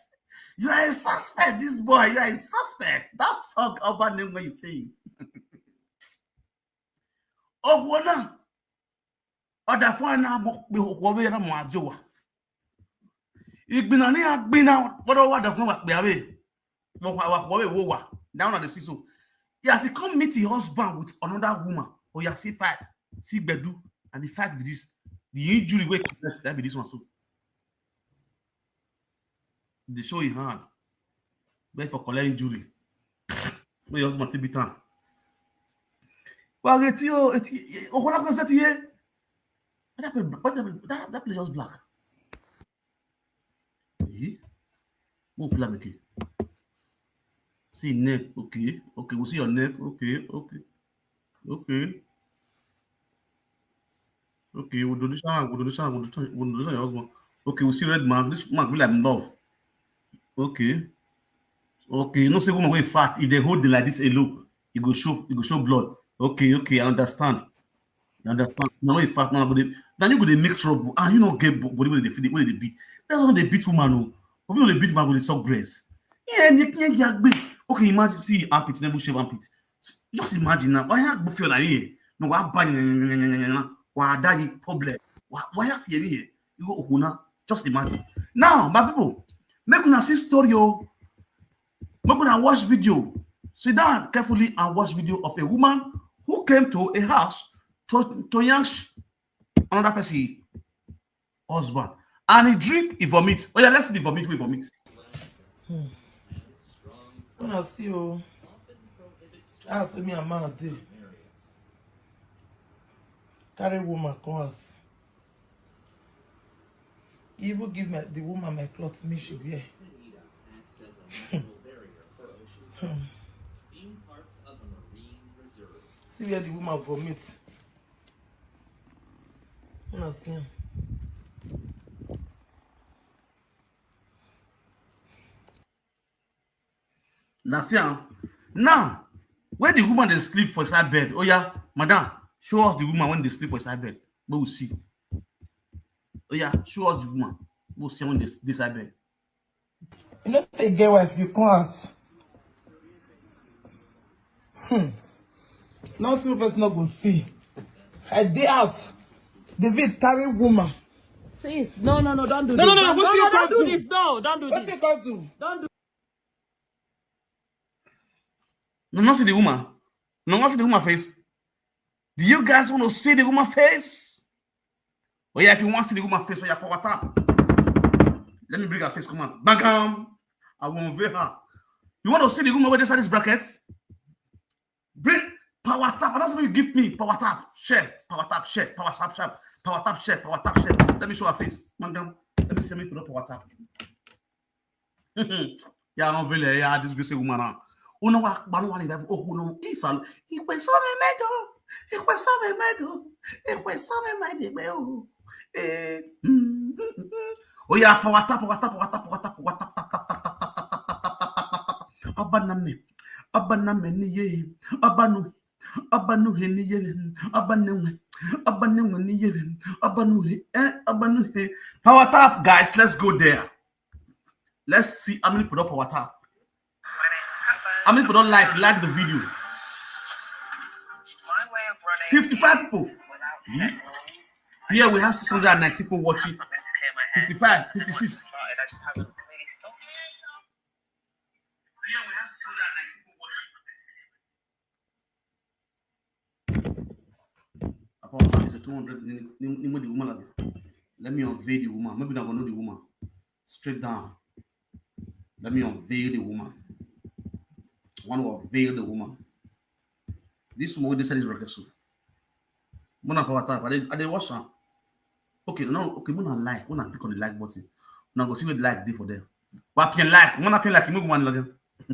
You are a suspect, this boy. You are a suspect. That song Obanenwe you sing. Ogwona. Oda fana mo be ho be na mo ajowa. Igbina ni agbina, what do what the fun wa pe abe? Mo wa wa ko we wo wa. Down at the seesaw. He has come meet his husband with another woman. Oh, yeah, see fight. See gbedu. And the fight be this. The injury wey cause that be this one so. They show him hand. Wait for collect injury. Wey your husband take beat am. Wa get you, o kona go set here. That place, that, that, that place just black. Eh? Mo plan again. See neck, okay, okay. We see your neck, okay, okay, okay. Okay, we do this one, we do this one, we do this one, we do this one, your husband. Okay, we see red mark. This mark be like love. Okay. Okay, you know, say woman wey fat, if they hold it like this alone, it go show, it go show blood. Okay, okay, I understand. I understand. Now wey fat, now go dey, then you go dey make trouble. Ah, you no get bo- body wey dey feed, wey dey beat. That's why they beat woman. Oh, we only beat man with the soft breast. Yeah, yeah, yeah, yeah. Okay, imagine, see armpit, never shave armpit. Just imagine now. Why you go feel like here? No, why buy? Why that problem? Why, why you feel here? You go okuna. Just imagine. Now, my people, make una see story. Oh, make una watch video. Sit down carefully and watch video of a woman who came to a house to, to yansh another person husband. And he drink, he vomit. Oh yeah, let's see the vomit, we vomit. Una see o. Ask me a man dey. Carry woman come house. He even give my, the woman my cloth, me she wear. See where the woman vomit. Una see am. Now see am. Now, where the woman dey sleep for inside bed? Oh yeah, madam, show us the woman when they sleep for inside bed. We will see. Oh yeah, show us the woman. We'll see when they dey inside bed. You know say get wife, you come house. Hmm. Nothing person no go see. I dey house. David carry woman. Sis, no, no, no, don't do No, no, this. no, no, Don't, what no, you no, don't come do do? This. No, don't do What this. You come do? Don't do No, not see the woman. No, not see the woman face. Do you guys want to see the woman face? Oh yeah, if you want to see the woman face, oh yeah, power tap. Let me bring her face come out. Bagam. I will unveil her. You want to see the woman with inside these brackets? Bring power tap. And that's what you give me. Power tap. Share. Power tap. Share. Power tap. Share. Power tap. Share. Power tap. Share. Let me show her face. Bagam. Let me see me put up power tap. Yeah, unveil her. Yeah, this greasy woman now. Una wa kpanu wa ni da oh no isal. Ikwe so me medo. Ikwe so me medo. Ikwe so me medo. Oh. Eh. Mm, mm, mm, mm. Oh yeah, power tap, power tap, power tap, power tap, power tap, tap, tap, tap, tap, tap, tap, tap, tap. Abaname. Abaname ni ye. Abanu. Abanu he ni ye. Abanenwe. Abanenwe ni ye. Abanu he. Eh, abanu he. Power tap, guys. Let's go there. Let's see how many people don power tap. How many people don like like the video? Fifty-five people. Hmm? Here we have six hundred and ninety people watching. Fifty-five, fifty-six. Upon that is a two hundred. Name the woman like that. Let me unveil the woman. Maybe not gonna know the woman. Straight down. Let me unveil the woman. I want to unveil the woman. This woman with this is record so. Mona power tap. I dey, I dey watch am. Okay, no, okay, mona like, mona click on the like button. Now go see what like dey for there. But can like, mona can like, move one like.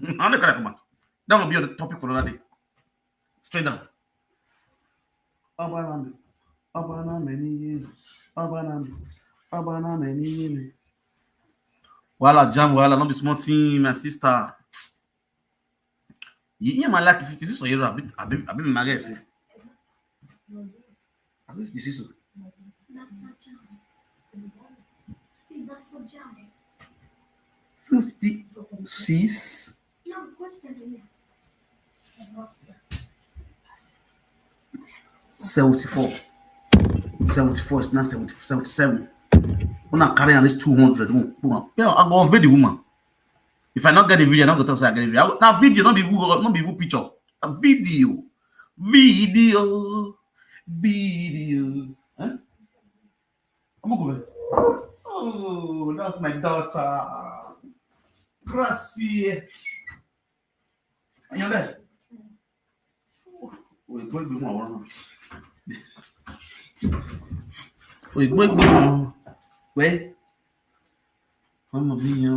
I'm not gonna come out. That will be on the topic for another day. Straight down. Abanami. Abanami ni ye. Abanami. Abanami ni ye. Wahala jam, wahala, no be small thing, my sister. You hear my like fifty-six or you abi abi abi my guy say. As if this is so. Fifty-six. Seventy-four. Seventy-four is now seventy, seventy-seven. When I carry on this two hundred, mm, mm, yeah, I go unveil the woman. If I not get the video, I not go tell say I get the video. I go, now video, not be who, not be who picture. A video. Video. Video. Huh? I'm gonna go there. Oh, that's my daughter. Gracie. Are you there? Òyìnbó ìgbìmọ̀ ọ̀rọ̀ náà. Òyìnbó ìgbìmọ̀ ọ̀rọ̀. Wẹ́. Ọmọ mi yẹn o.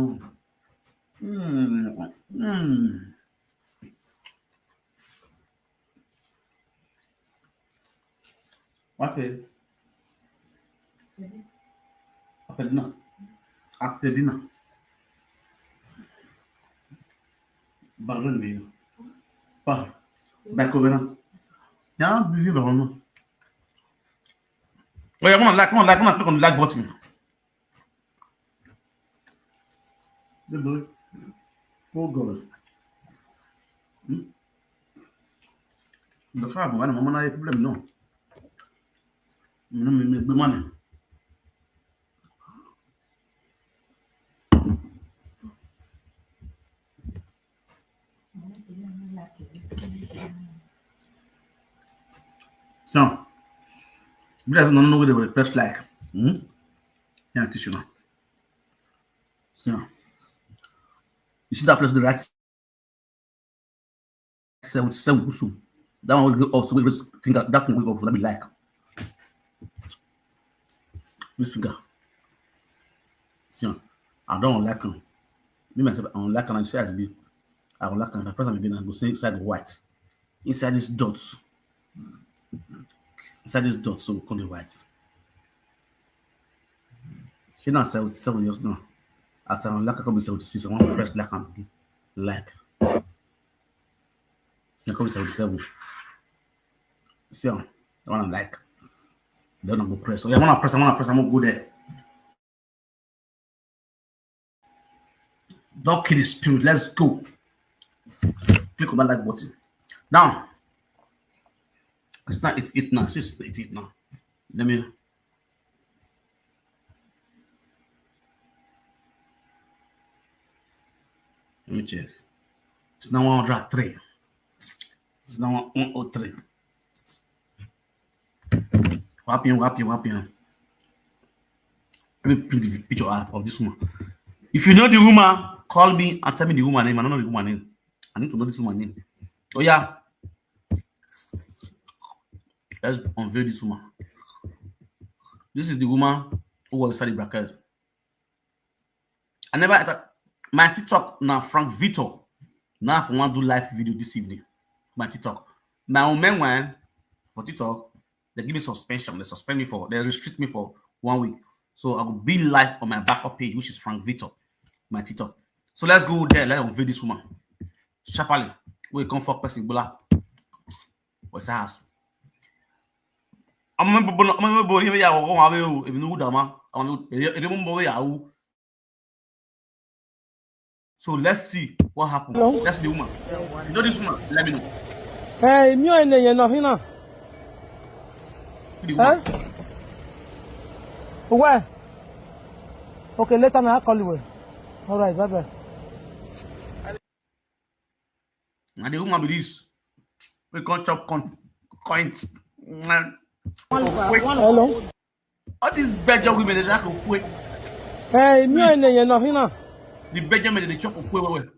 Hmm. Hmm. Okay. Appelle-le. Appelle-le. Pardonne-moi. Pas. Ben, covenant. Il y a un but vraiment. Oh, yeah, come on, like, come on, like, come on, click on the like button. Désolé. Oh God. Hmm? Le crabe, ouais, maman a des problèmes, non. Non, mais, mais, mais, man. So, bila no no dey press like. Hmm? Yeah, this you know. So, you see that place the right seventy-seven kusum. That one will go up, so we just think that, that thing will go up, that be like. This finger. See, I don't like am. Me myself, I don't like am. I say as e be. I don't like am. If I press am again, I go say inside white. Inside this dot. Inside this dot, so we call it white. See now seventy-seven just now. As I don't like am, come be seventy-six. I want to press like am again. Like. See, come be seventy-seven. See, um, I want to like. Then I go press. Oh, yeah, I want to press. I want to press. I'm going to go there. Don't kill the spirit. Let's go. Click on that like button. Now, it's not, it's it now. It's it now. Let me, let me check. It's now one hundred three. It's now one oh three. Wapian, wapian, wapian. Let me bring the picture up of this woman. If you know the woman, call me and tell me the woman name. I don't know the woman name. I need to know this woman name. Oh, yeah. Let's unveil this woman. This is the woman who was inside the bracket. I never, I thought, my TikTok now, Frank Victor. Now, if I want to do live video this evening, my TikTok. My own main one for TikTok, they give me suspension. They suspend me for, they restrict me for one week. So I will be live on my backup page, which is Frank Victor, my TikTok. So let's go there. Let's unveil this woman. Sharply, we come for person, Bola. What's the house? I'm a boy, I'm a boy, I'm a boy, I'm a boy, I'm a boy, I'm a boy. So let's see what happened. Hello? Let's see the woman. You know this woman? Let me know. Hey, me and you know hina. See the woman. Huh? Where? Okay, later now I'll call you. All right, bye bye. And the woman be this. We can't chop con coins. Hello. All these Belgian women, they like to quit. Hey, me and you know hina. The Belgian men, they chop okwe well well.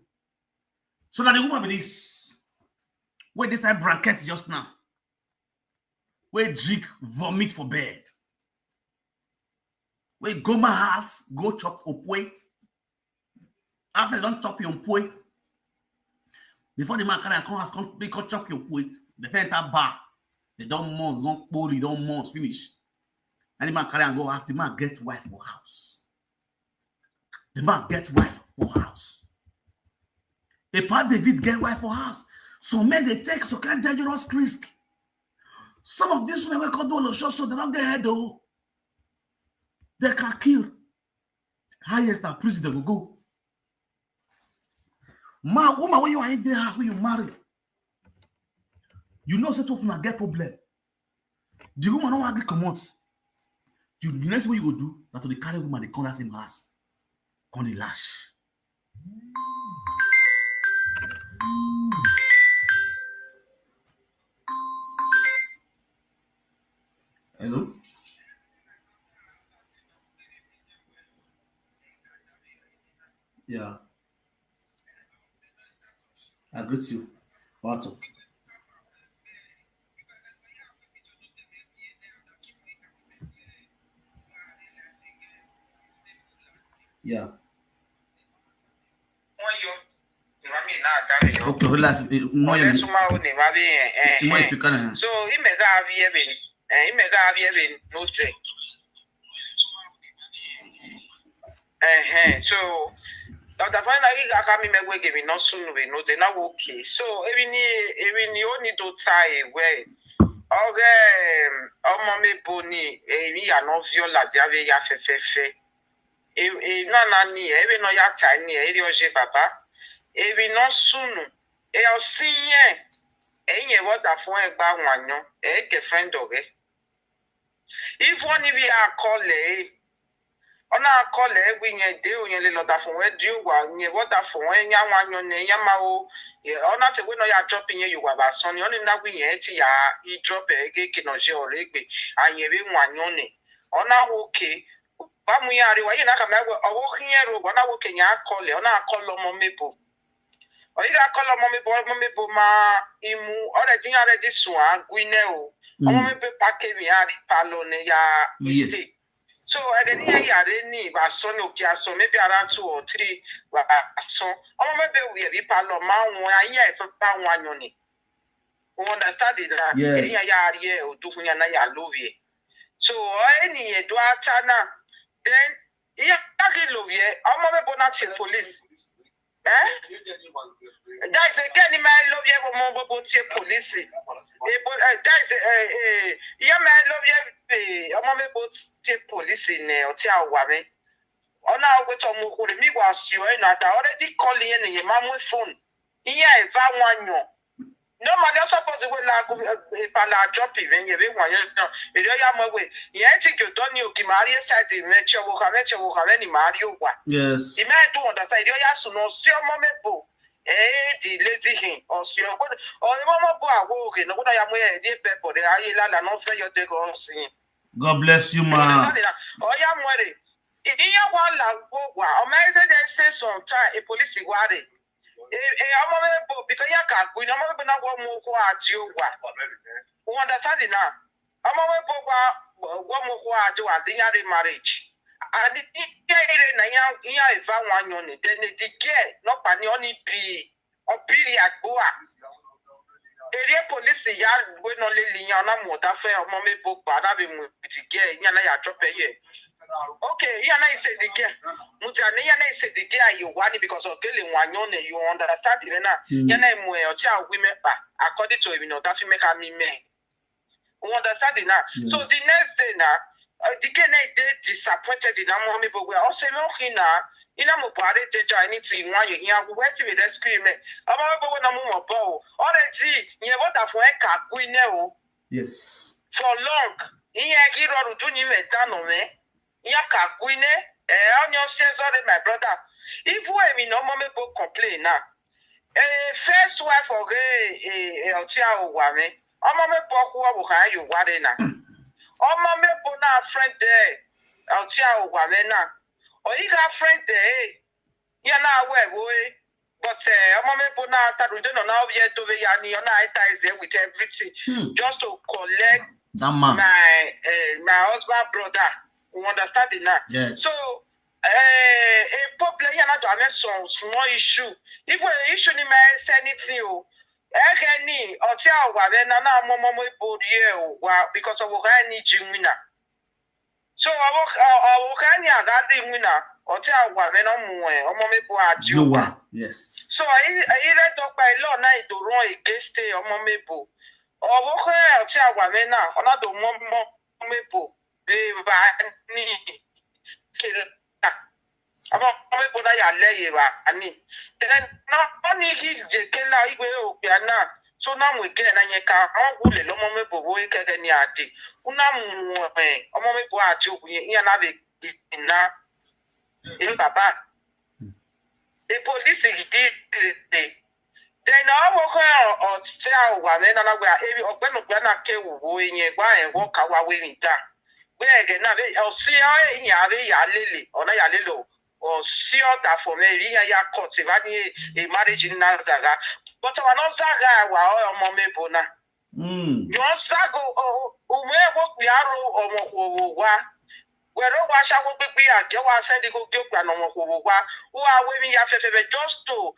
So that the woman be this. Where this time blanket just now. Where drink vomit for bed. Where go my house, go chop okwe. After they don't chop your okwe. Before the man carry and come house, come, they come chop your okwe. They fit enter bar. They don't months, don't poorly, don't months finish. And the man carry and go house, the man get wife for house. The man get wife for house. A part David get wife for house. So men they take some kind dangerous risk. Some of these women wey come do all show, so they don't get head though. They can kill. Highest na prison they go go. Man, woman, when you are in the house, when you marry, you know say two of una get problem. The woman no agree comot. You, the next way you go do, na to dey carry woman dey come that same house, come dey lash. Hello? Yeah. I greet you. What up? Yeah. Okay, relax. Eh, more you, more speaker now. So, he may have here been, eh, he may have here been no train. Ehe, so Doctor Fana, you got me me we give no soon we no they now okay. So even ni even ni only do tie we. Okay, ọmọ mi bo ni èmi ya no viola dia ve ya fefefe. E e na na ni e ve no ya tie ni e ri oje baba. Èmi no sunu. E o si yen. E yen wo da fun e gba wanyan. E girlfriend oge. If one of you are calling, ọ na-akọla egwu ihe dị onye le lọta fụ wee dị ụgwa nye wọta fụ wee nya nwa anyọ na nya ma o ọ na-ate wee nọ ya drop ihe yi ụgwa ba sọ ni ọ na-agwa ihe eti ya i drop ege ke nọ je ọrụ egbe anyị ebe nwa anyọ ne ọ na-ahụ oke gbamu ya arịwa ihe na-aka ma egwe ọ wụ ihe rụ ụgwa na nwoke nya akọla ọ na-akọla ọmọ mebo ọ yi ga-akọla ọmọ mebo ọmọ mebo ma imu ọ rẹ di ya rẹ di sùn agui ne o ọmọ mebo pa kemi ari palo ne ya iste so ege ni ya ya re ni ba so ni oke aso maybe around two or three ba so ọmọ mebo wi ebi palo ma won ayi e pa won anyo ni o understand it na Yes. eri ya ya ari e o du fun ya na ya love e so eni e do ata na then iya agi love e ọmọ mebo na ti police eh that is again ni ma love e ọmọ mebo ti police ebo eh, that is eh eh iya ma love e eh, ọmọ mebo ti police ne o ti awa mi ona we to mo ko mi wa si o e na ta already call yen ni ma mu phone iya e va wan yan normally o suppose we la go e pa la drop e yen be wan yan na e yo ya mo we yen ti jo don ni o ki ma ri side me che wo ka me che wo ka me ni ma ri o wa Yes. e me do understand e yo ya su no si ọmọ mebo e di lady hin o si o ko o mo mo bo awo oge no ko ya mo e di e pe bo de aye la la no fe yo de go si God bless you, ma. Oya mwere. Iya wa la wo wa. O ma eze de se son ta e police wa re. E e ọmọ me bo because ya ka ku ni ọmọ me bo na wo mu ko ati o wa. You understand it now? Ọmọ me bo wa wo mu ko ati wa di ya re marriage. And the ire na ya ya e va wan yan ni then the girl no pa ni oni bi. Obiri agboa. Area police ya we no le liyan na mo da fe ọmọ me bo gba na be mu dike yan na ya drop e ye. Okay, yan na ise dike. Mo ti ani yan na ise dike ayo wa ni because of gele wan yan ne you understand it na. Yan na mo e o ti a wi me pa. According to him no da fi me ka mi me. You understand it now? So the next day now, uh, the girl now dey disappointed in ọmọ me bo we o se me o hin na ina mo bare de ja anything wan you here we wait me rescue me. Ọmọ me bo we na mo mo bo o. Already, yen what have we ka gui ne o. Yes. For long. Iye ki ro ru du ni me da no me. Iya ka gui ne. Eh, onye o se sorry my brother. If we me no ọmọ me bo complain now. Eh, first wife oge eh eh oti a o wa me. Ọmọ me bo ku o ha yo wa re na. Ọmọ me bo na friend there. Oti a o wa me na. O yi ga friend there. Ya na we wo e. But eh ọmọ me bo na ta ru de no na o ye to be ya ni o na entice with everything Hmm. just to collect That man. my uh, my husband brother. You understand it now? Yes. So eh, a problem here not to have some small issue. If we issue ni me say anything o, ege ni oti a wa be na na mo mo mo ibori e o wa because of we ni jinwina. So awo awo ka ni aga di wina oti a wa be na mu e omo me bo ati You o wa. Are. Yes. So ayi ayi re to pa ilo na idoro against e omo me bo. Owo ka oti a wa be na ona do mo mo me bo. De ba ni kira. Ọmọ ọmọ ebo na ya le ye wa ani. Then na oni hi je ke la igwe o pe ana. So na mu ke na yen ka o wu le lo mo me bo wo ke ke ni ade. Una mu eh ọmọ me bo ati o ye ya na be na. E baba. E police yi di de. Then o wo ko o ti a wa me na na gbe e ogbe no gbe na ke wo wo yen gba en wo ka wa we ni da. Gbe ege na be o si o e yin a be ya lele, o na ya lele o. O si o da for me ri ya ya cut e ba ni e marriage ni na zaga. But wa no zaga wa o ọmọ me bo na. Mm. Yo zago o o me wo gbe aro ọmọ ko wo wa. Wẹ̀rẹ̀ wá aṣáwó gbígbé àjẹ́ wá sẹ́ni kó gbé òpè ànàmọ̀ kò wò wá. Who are waving ya fẹ́fẹ́fẹ́ just to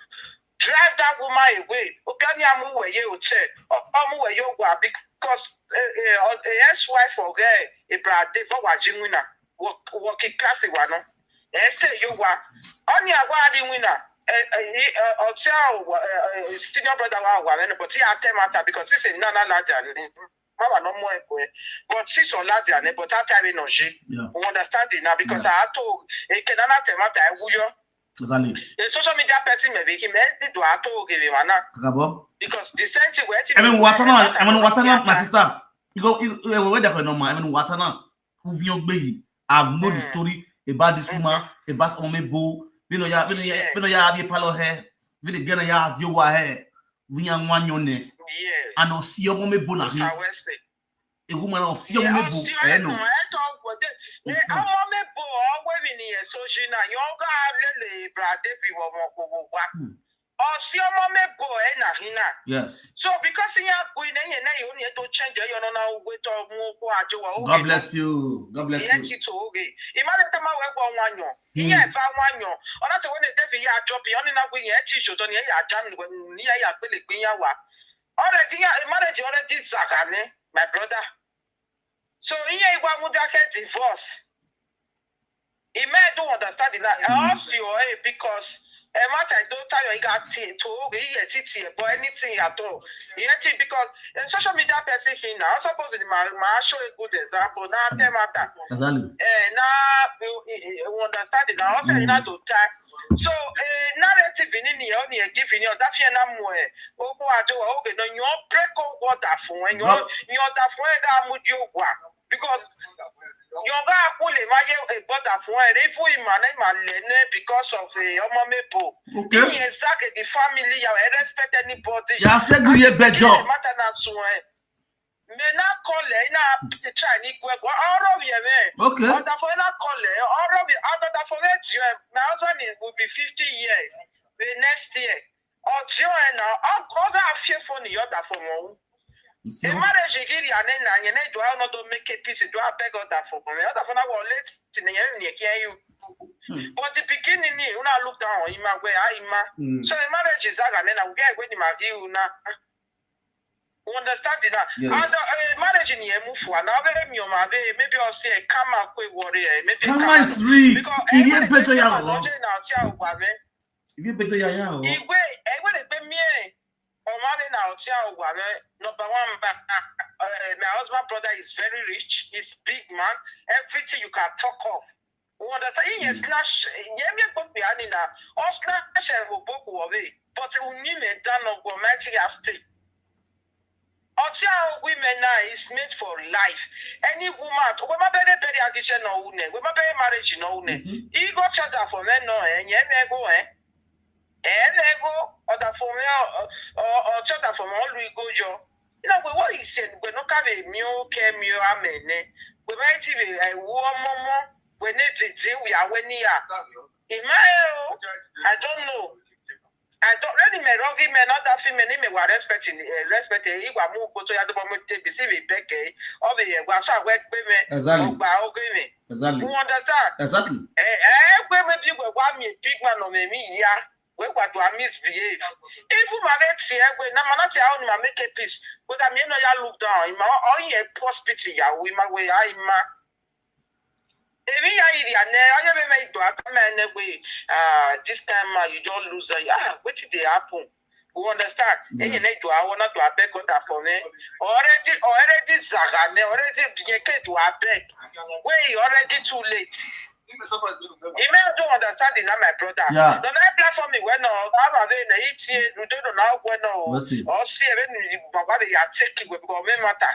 drive that woman away. Obiani Amuweye Hotel, Amuweye Ogwa, because uh, uh, ex-wife of uh, Ibrahim Devo Wajimuna, working class Iwano. Ese you wa. Oni agwa di winner. Ọtí àwọn senior brother wa wà lẹ́nu, but he attend matter because he say nana laja ni. Mama no more ekwe. But she's on laja ni, but I tell you no she. Yeah. We understand it now because I told. Eke nana te matter I wuyo. Exactly. A social media person may be him. He do I told give him ana. Kakabo. Because the same thing where I mean, Watana, I mean, Watana, my sister. You go, you go, where the no man. I mean, Watana. Who you be? I know the story about this woman, about Omebo. You know, ya, you know, ya, you know, ya, be palo hair. You know, gonna ya, you wa hair. We are one your name. Yes. And I'll see your Omebo na. Shall we say? A woman of see your Omebo. I know. Ọmọ mebo ọwọ́ mi nìyẹn sójú náà yóò ká lélẹ̀ ìbúra débi ọmọ kòkó wa. Ọ̀sìn ọmọ mebo ẹ̀ nà hínà. Yes. So because ihe akụ ị na-enye na ihe onye to change ya ọnụ na ugwe to mụ ụkwụ ajụwa oge. God bless you. God bless Ihe you. chi to oge. Ị mara ete ma wee gwa nwanyọ. Ihe efe nwanyọ. Ọ na-achọ wee na-edebi ya ajọ bi ọnụ na-agwa ihe chi jodo na ya aja m na ya ya kpelekpe ya wa. Already ya marriage already zagane, my brother. So ihe igwa nwụdị aka divorce. Ime do understand na ọsị o eh because eh matter I don't tell you I got to oge ihe titi but anything at all. Ihe ti because eh, social media person he na also pose the ma ma show a good example na tell matter. Exactly. Eh na we understand na also you na to tie. So eh narrative ni ni o ni give ni o da fi na mu eh. Okwu ajụwa oge no nyo break ụgwọ da fún ẹ nyo Gọ- nyo da fún ẹ ga mu di ụgwọ a. Because nyo ga akwụle ma ye egbo da fún ẹ re fún ìmọ̀ na ìmọ̀ lẹ ne because of eh, ọmọ mebo. Okay. Ihe zake the family ya we respect anybody. Ya se gbuye bejo. Matter na sun ẹ. Me na kọlẹ na try ni gwe gwa ọrọ mi eme. Okay. Ọdafọ na kọlẹ ọrọ mi ọdafọ na ti ẹ my husband is- will be fifty years the next year. Ọtí ẹ na ọgá àfihàn fún ni yọ̀dà fún wọn. So, The marriage gidi ane na nye na do I not do make a peace do I beg other for me other for now let in the year near you. Hmm. But the beginning ni una look down on him where I ma. mm, So the marriage is aga na we are going to marry you now. You understand it now? Yes. And uh, marriage in here move for now very me or my baby maybe I'll say karma kwe worry eh, maybe karma is real. Because If you better ya o. Now tia wa me. If you better ya ya o. Igwe, igwe le pe mi e. Ọmọ mi na ọtí àwọ̀ wa me number one ba. Uh, my husband brother is very rich. He's big man. Everything you can talk of. What the thing is slash. Ye mi ko pe ani na. O slash e wo boku owe. But we need me down of go mighty stay. Ọtí àwọ̀ women now is made for life. Any woman, we ma bere bere agishe no une, we ma bere marriage no une. Mhm. He go chada for me no, eh, nye me go eh. Eh, me go other for me, or chada for me, all we go yo. You know, we what he said, we no kabe mio ke mio amene. We might be a war momo. We need to deal we are when ya. In my I don't know. I don't really me rogi me not that female me wa respecting eh, respect eh igwa mu ko to ya do mo te bi si bi beke o be ye gwa so agwe pe me Exactly. O gba o gbe me. Exactly. You understand? Exactly. Eh eh gwe me bi gwe gwa mi big man o me mi ya. We gwa do misbehave. If you ma be tie gwe na ma na tie how ni ma make a peace. Gwe ka mi no ya look down. Ma o ye post pity ya we ma we ai ma. Emi ya iri ane onye be me do aka me ne we ah this time ma you don lose ah wetin dey happen. You understand? Yeah. Enye ne do awo na do abeg God for me. Already already zaga ne already biye ke do abeg. Wey already too late. Ime I don't understand it na my brother. Yeah. No na platform we no aba be na itie no do no na we no. We'll see. O si ebe ni baba be ya take we because me matter.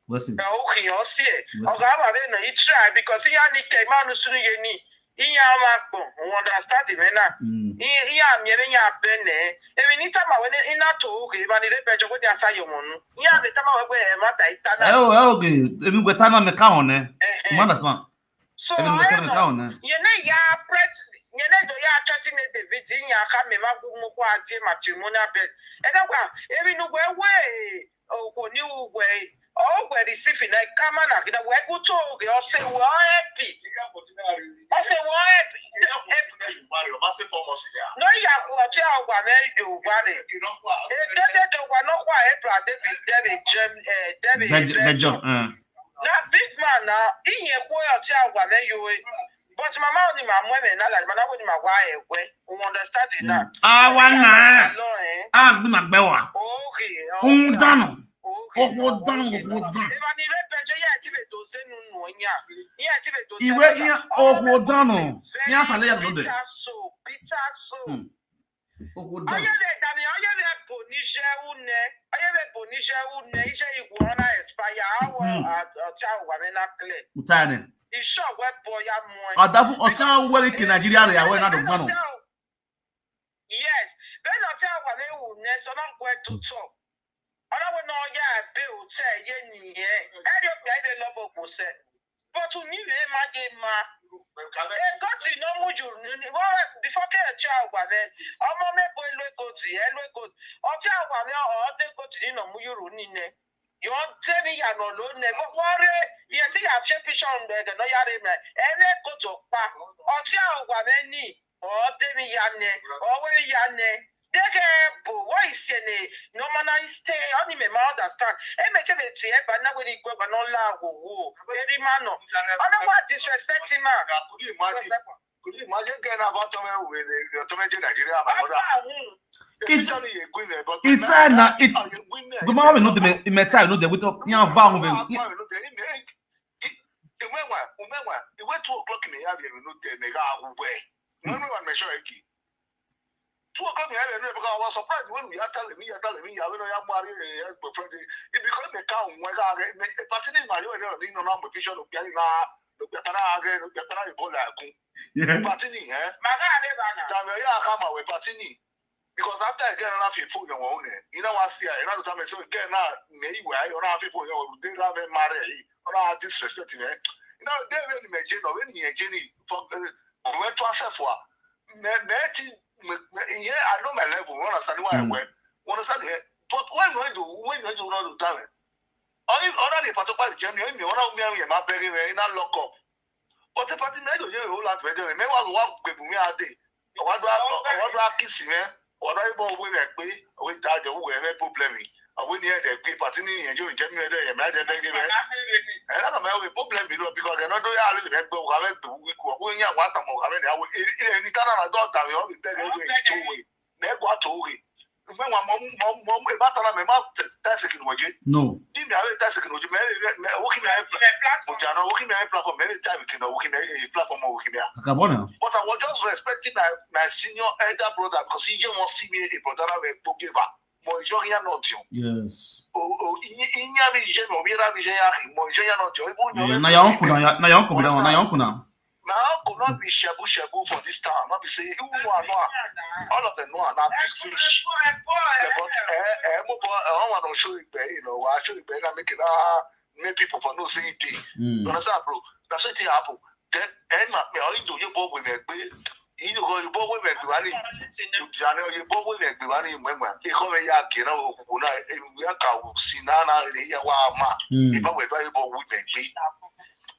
We'll see. Eh, okay, o si e. We'll see. Oga aba be na i try because ihe a ni ke ma no sunu ye ni. Ihe ama gbon. You understand me na? Mm. Ihe ihe a mi ebe ya be ne. Ebe ni tama we ni ina to oge ba ni le bejo go di asa yo mo nu. Ihe a be tama we gbe e matter ita na. Eh, oh, eh, okay. Ebi gweta na me ka on eh. Eh, eh. You understand? So Ebi I gweta me know. Ka on eh. Ye na ya pret ye na do ya chatting na David ya ka me ma gu mo kwa di matrimonial bed. E da kwa ebi no gwe we o ko ni u gwe o gwe receive na kama na gida we go to ge o se we happy. O se we happy. No ya ku o ti a gwa me do gwa ni. E de de do gwa no kwa e bra David David Jem eh David Bejo. Bejo. Bejo. Eh. Na big man na ihe kwo ya ti a gwa me yo e. But mama only my mom and I like, mana only my wife. We understand it now. Awa na. Alone, eh? Agbi na gbewa. Okay. Un dano. Okay. Okwo dano, okwo dano. Eba ni re pejo ya ti be do se nu nu onya. Ya ti be do se. Iwe iya okwo dano. Ya tale ya no de. Bitter so, bitter so. Hmm. Okwo dano. Onye be dami, onye be bo ni je une. Onye be bo ni je une. Ije igwe ọ na expire. Awo Hmm. ọcha ụwa me na clear. Utane. Isho we bo ya mo. Adafu ọcha uwe ke Nigeria re awe na do gbanu. Yes. Be no tell wa me wu ne so na gwe to talk. Ona we no ya be o te ye ni ye. E yo pe I dey love o ko se. But to me me ma ye ma. E go ti no mu ju ni ni. Wa before ke cha wa me. Omo me bo lo go ti, e lo go. O cha wa me o de go ti ni no mu ju ru ni ne. Yo te mi ya no lo ne. Mo wore ye ti ya fe picture on de no ya re me. E le go to pa. O cha wa me ni. O de mi ya ne. O we ya ne. Dege bo, what is your name? No man, I stay. Only me, ma understand. E me te me ti e ba na we ni gwe ba no la wo wo. Very man no. I don't want disrespect him, man. Could you imagine? Could you imagine getting about somewhere with the somewhere in Nigeria, my mother? It's- Especially a queen, but It's time na it. a queen. Gbe ma we no de me me time no de we to yan va won be. Umenwa, umenwa. It went two o'clock in the area, we no tell me how we were. No, no, I'm sure. Two o'clock in the area, because I was surprised when we are telling me, you're telling me, I don't know, I'm married, eh, boyfriend. It because they can't, when I get, eh, but in my, you know, no, no, vision of getting a, the better again, the better Ebola. Yeah. But in, eh? Maga ne ba na. Dame ya kama we patini. Because after I get another people, you know, you know what I see, you know, time so again now, me, where you know, people, you know, they have a marry, you know, disrespect me. You know, they when me, you know, when you, Jenny, for, uh, we to accept for. Me, me, ti, me, me, yeah, I know my level, you understand why I Mm. went. You understand, eh? But when you do, when you do not do that, only, only the particular Jenny, only one of me, I'm not begging, I'm not lock up. But the party, me, you know, like, me, me, was one, me, I did. Ọwọ́dọ́ akísì rẹ̀, ọ̀dọ́ ìbọn owó rẹ̀ pé òwe ìdájọ́ owó rẹ̀ rẹ̀ problem. Àwọn ènìyàn rẹ̀ pé pàtí ní ìyẹn yóò jẹ́ mi rẹ̀ yẹn máa jẹ́ bẹ́ẹ̀ rẹ̀. Ẹ lábàá máa wẹ̀ problem lọ bí ọ̀gá náà tó yà á lè rẹ̀ gbọ́ wà rẹ̀ gbé wíkú ọ̀pọ̀ yẹn àwọn àtàwọn ọ̀gá rẹ̀ ní àwọn ilẹ̀ ní tánà náà dọ́ọ̀tà rẹ̀ ọ̀rẹ́ bẹ́ẹ̀ rẹ̀ wẹ̀ tó wẹ̀. Lẹ́gbọ́ àtò wẹ̀. Mẹ́wàá mọ́ mọ́ mọ́ mọ́ ìbá tánà mẹ́ máa tẹ̀sí kìnnìwọ̀n jẹ́. No. Dí mi àwọn tẹ̀sí kìnnìwọ̀n jẹ́ mẹ́rin rẹ̀ mẹ́ owó kí mi ẹ̀ Ilẹ̀ platform. ọjà náà owó kí mi ẹ̀ platform mẹ́rin táìmì kìnnìwọ̀n owó kí mi ẹ̀ platform owó kí mi ẹ̀. Kakabona. But I was just respecting my, my senior elder brother because he just see me a brother that will go give up. Mo enjoy ya not you. Yes. Oh, oh, inya mi je no mi ra mi je ya mo enjoy ya not you. Even Yeah, na your uncle na na your uncle be that one. Na your uncle na. My uncle not be shabu shabu for this town. Not be say you know no. All of them know na big fish. Yeah, but eh eh mo bo eh I want to show you, you know, I show you, I make it ah make people for no say it. You Mm. understand, bro? That's what it happen. Then eh ma me all you you bo we me gbe. You go you bo we me gbe wani. Ìjànà òyìnbó wí lẹ̀ gbé wá ní ìmọ̀ ìmọ̀. Ikọ́ rẹ̀ yà kí náà òkùnkùn náà, èmi yà kà wù sí náà náà lè yẹ wá mà. Mm. Ìbá wẹ̀ báyìí bọ̀ wí lẹ̀ gbé.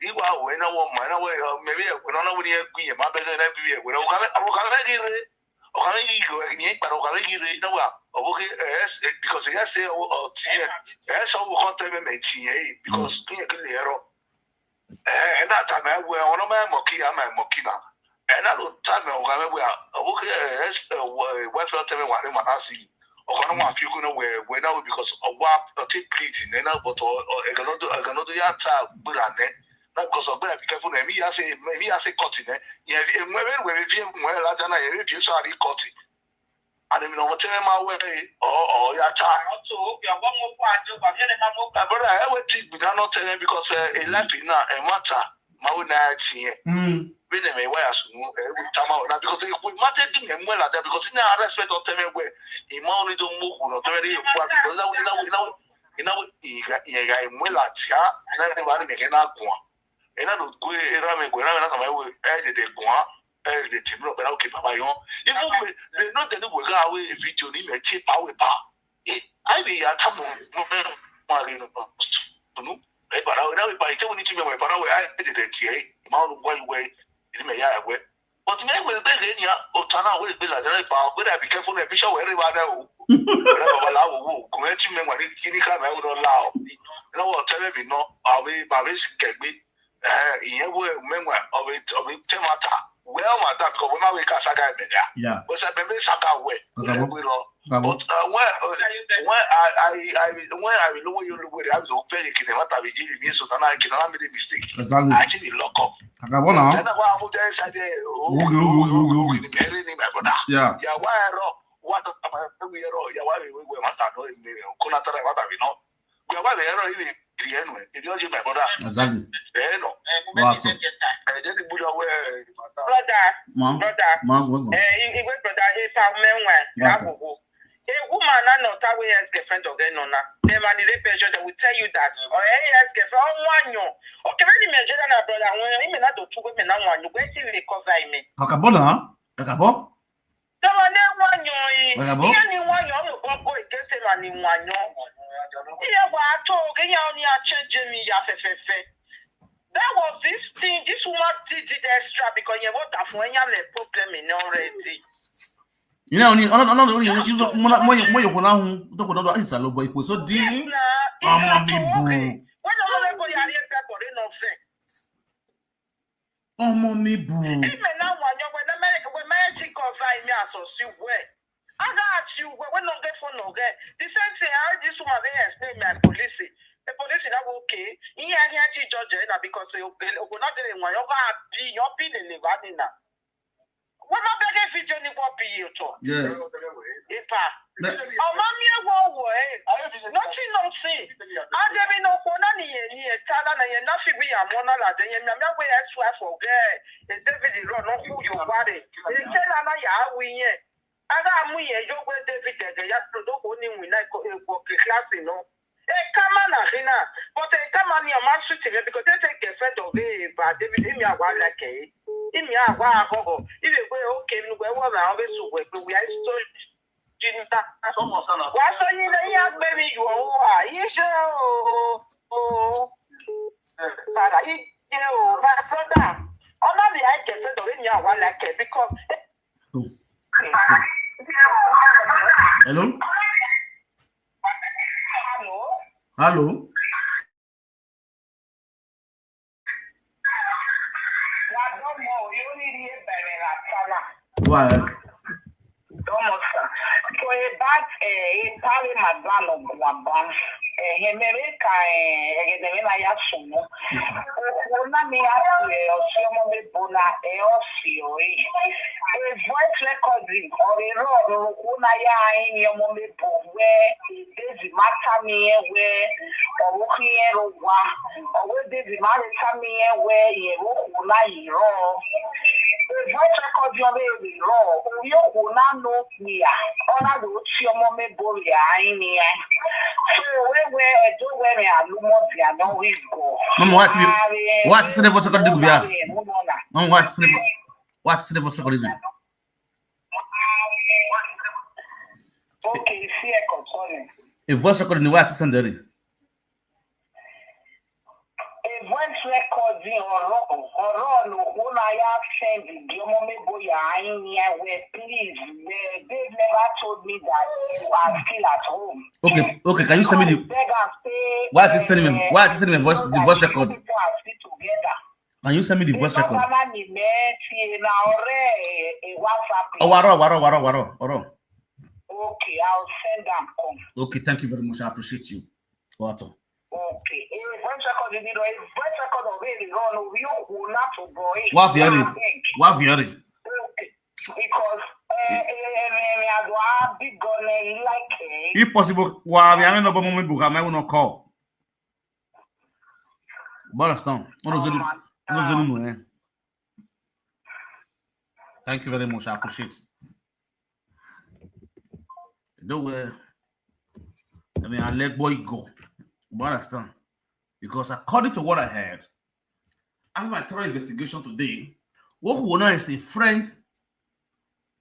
Ìwà àwọ̀ ẹ̀ náà wọ́n mọ̀ ẹ̀ náà wọ́n mẹ̀rí ẹ̀kọ́ náà wọ́n ní ẹ̀kú yẹn máa bẹ̀rẹ̀ náà bí ẹ̀kọ́ náà. Ọ̀kà mẹ́rin rẹ̀, ọ̀kà mẹ́rin rẹ̀, ọ̀kà mẹ́rin rẹ̀ náà wà. Ọ̀bọ̀ kí ẹ̀ ẹ́ because ẹ̀ ẹ́ sẹ́ ọ̀ tí ẹ̀ ẹ́ sọ wọ́n kọ́ tẹ́ mẹ́mẹ́ tì yẹn because kí yẹn kí lè ẹ̀rọ. Ẹ̀ ẹ̀ náà tà mẹ́ wẹ̀ ọ̀nà mẹ́ mọ̀ kí yà mẹ́ mọ̀ kí náà. Ena lo time o game we o ke wefere teme wa re ma na si. O ko na wa fi ku na we we na we because o wa o take plead ne na but o e ga no do e ga no do ya ta gbura ne. Na because o gbura be careful na mi ya say mi ya say cut ne. Ye e mwe we we vi mwe la da na ye vi so ari cut. And mi no mo teme ma we o o ya ta. Ọtụ obi ọgbọ m okwu ajọ gwa gịnị ma m okwu My brother, I will take me down not telling because uh, a life in now a matter. Ma we na ti yen. Mm. Be na me why asu mu e we tama na because e we matter do me mo la da because na respect on teme we. E ma oni do mo ku no teme ri kwa because na we na we na we na we e ga e ga e mo la ti a na ni ba ni me ke na kwa. E na do gwe e ra me gwe na me na tama we e de de kwa e de ti bro be na o ke baba yo. Even me me no de ni we ga we video ni me ti pa we pa. E ai bi ya ta mo mo mo ma ri no. No. E bara we na we ba ite we ni ti me we bara we ai de de ti e. Ma onu gwa we ni me ya we. But me we be ge ni a o ta na we be la de pa we da be careful na bi sha we re ba da o. Re ba la wo wo ko e ti me wa ni kini ka me o do la o. Na wo tele mi no a we ba we si ke gbe. Eh, ìyẹn wo mẹ́wàá ọ̀bẹ ọ̀bẹ tẹ́ máa ta wẹ́ ọmọ àdá because wẹ́ máa wẹ ká sága ẹ̀mẹ̀ dà. Yeah. Ó sẹ́ bẹ́ẹ̀ mi sága wẹ̀ Ọ̀sán wẹ́ bọ́. wẹ́ lọ. Ọ̀sán bọ́. But uh, when uh, when I I I when I know you look where I was very kid, what I did you so that I can make a mistake. Exactly. I actually lock up. Kàkà bọ́ náà. Then I want to say that Oge, oge, oge, oge, oge. Very my brother. Yeah. Yeah, why I wrong? What am I we wrong? Yeah, why we we matter no in me. Kuna tara what I know. We are why we wrong in the end. If you my brother. Exactly. Eh no. What? Eh, then the Buddha where Brother, Ma, brother, ma, go go. eh, Igwe brother, if I'm men, Yeah. a woman na no ta wey ex girlfriend or no na. Dem and the rape agent, they will tell you that. Or eh, ex girlfriend, oh one yo. Okay, many men na brother, when him na do two women na one yo. Where till they cover him? Kàkà bọ́ náà. Kàkà bọ́. Dem and they one yo. Brother Bo? Yeah, ni one yo no go go against him and ni one yo. Yeah, wa to, okay, yeah, only a change me ya fe fe fe. That was this thing. This woman did it extra because you want to find a problem in already. You know, only, only, only, only, you know, more, more, more you go now. Don't go down. It's a low boy. So the Yes, na. Ọmọ It's mi not bù. okay. When you want to go, you are here for no fair. Ọmọ mi bù. Even now, when you when I when I think of I me as a still where I got you when when no get for no get the same thing. How this woman they explain me and police. The police is not okay. He and he actually judge her now because you will not get in one. You got be your be the live now. When I beg if you journey what be you to. Yes. Ipa. Ne- Ọmọ mi ẹ wọ wọ ẹ. Nothing, nothing. Ademi no kona ni ye ni e tala na ye na fi bi ya mo na la de ye mi mi we ex wife o ge. E David ro no ku yo ware. E tela na ya wi ye. Aga mu ye yo we David de de ya to do ko ni wi na ko e ko class no. E kama na hina. But e kama ni o ma su ti because they take girlfriend of e ba David mi a wa like e. Imi a wa agogo. Ibe we okay mi we wa na o be su we we we are so Jinta. Wàá sọ yín lẹ́yìn agbẹ́mi yòó wà yín ṣe o. Padà yín ṣe o. My brother, ọmọ mi àì kẹsẹ̀ lórí mi àwa lẹ́kẹ̀ because. Hello? Hello? Why? Domosa. So about uh, Ipale Madano Guaban. Eh, America, eh, Egenemena Yasuno. Okuna mi asu, eh, Osiomo me bona, eh, Osio, eh. A voice recording, or a road, or Okuna ya, in your moment, where, eh, this matter me, eh, where, or Okiero, or where this matter me, eh, where, eh, Okuna, you know. A voice recording, eh, you know, or you Okuna, no, yeah. Ona do Osiomo me, boya, in, yeah. So, where, where, do where, me, I look more, they are not with go. Mama, what you, Ah, eh, what is the voice recording, yeah? eh, no, no, no. Mama, what is the, what is the voice recording? Okay, see, I control it. A voice recording, what is under it? A voice recording or or no, when I have sent the Giomo Meboya in here where please, they, they never told me that you are still at home. Okay, okay, can you send me the, Beg and say, why is this sending me, eh, why is this sending me voice, know the that voice you record? People are still together. Can you send me the voice record? Baba na ni me ti na ore, eh, WhatsApp. Oh, waro, waro, waro, waro, waro. Okay, I'll send them come. Okay, thank you very much. I appreciate you. Wato. Okay. Eh, voice record, you know, eh, voice record of it, you know, we all go not to boy. Wa fi ori. Abeg. Wa fi ori. Okay. Because, eh, eh, eh, eh, eh, I go a big gun, eh, like, eh, If possible, wa fi ori no bomo mi buka me no call. But that's done. What was it? What was it? Eh? Thank you very much. I appreciate it. Though, uh, I mean, I let boy go. But I understand. Because according to what I heard, after my thorough investigation today, Wokuona is a friend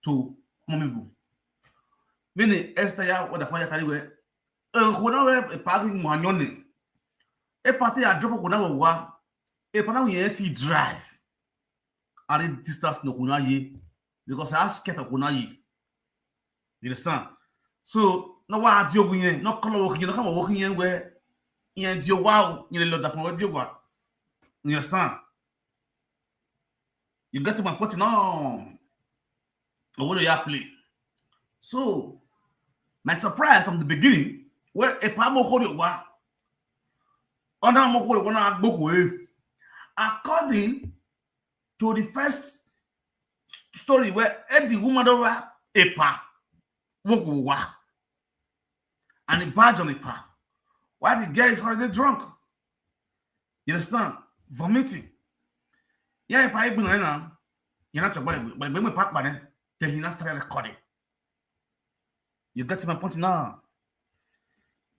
to Mommy Boo. Meaning, Esther, ya, what the fire tell you, Wokuona, a party, Manyone, a party, I drop Wokuona, wa, a party, we drive. I didn't distance no Wokuona ye, because I scared of Wokuona ye. You understand? So, no, why are you going? No, color working, no, come working where, yeah, do you wow, you know, that one, do you wow? You understand? You get my point now. Or what do you play? So, my surprise from the beginning, where a pamo kodo wa, ona mo kodo wa na gboko e. According to the first story, where the woman over a pa, woko wa, and he barge on a pa. Why the girl is already drunk? You understand? Vomiting. Yeah, if I bring right now, you're not your body, but when we pack by then, then he not started recording. You get to my point now.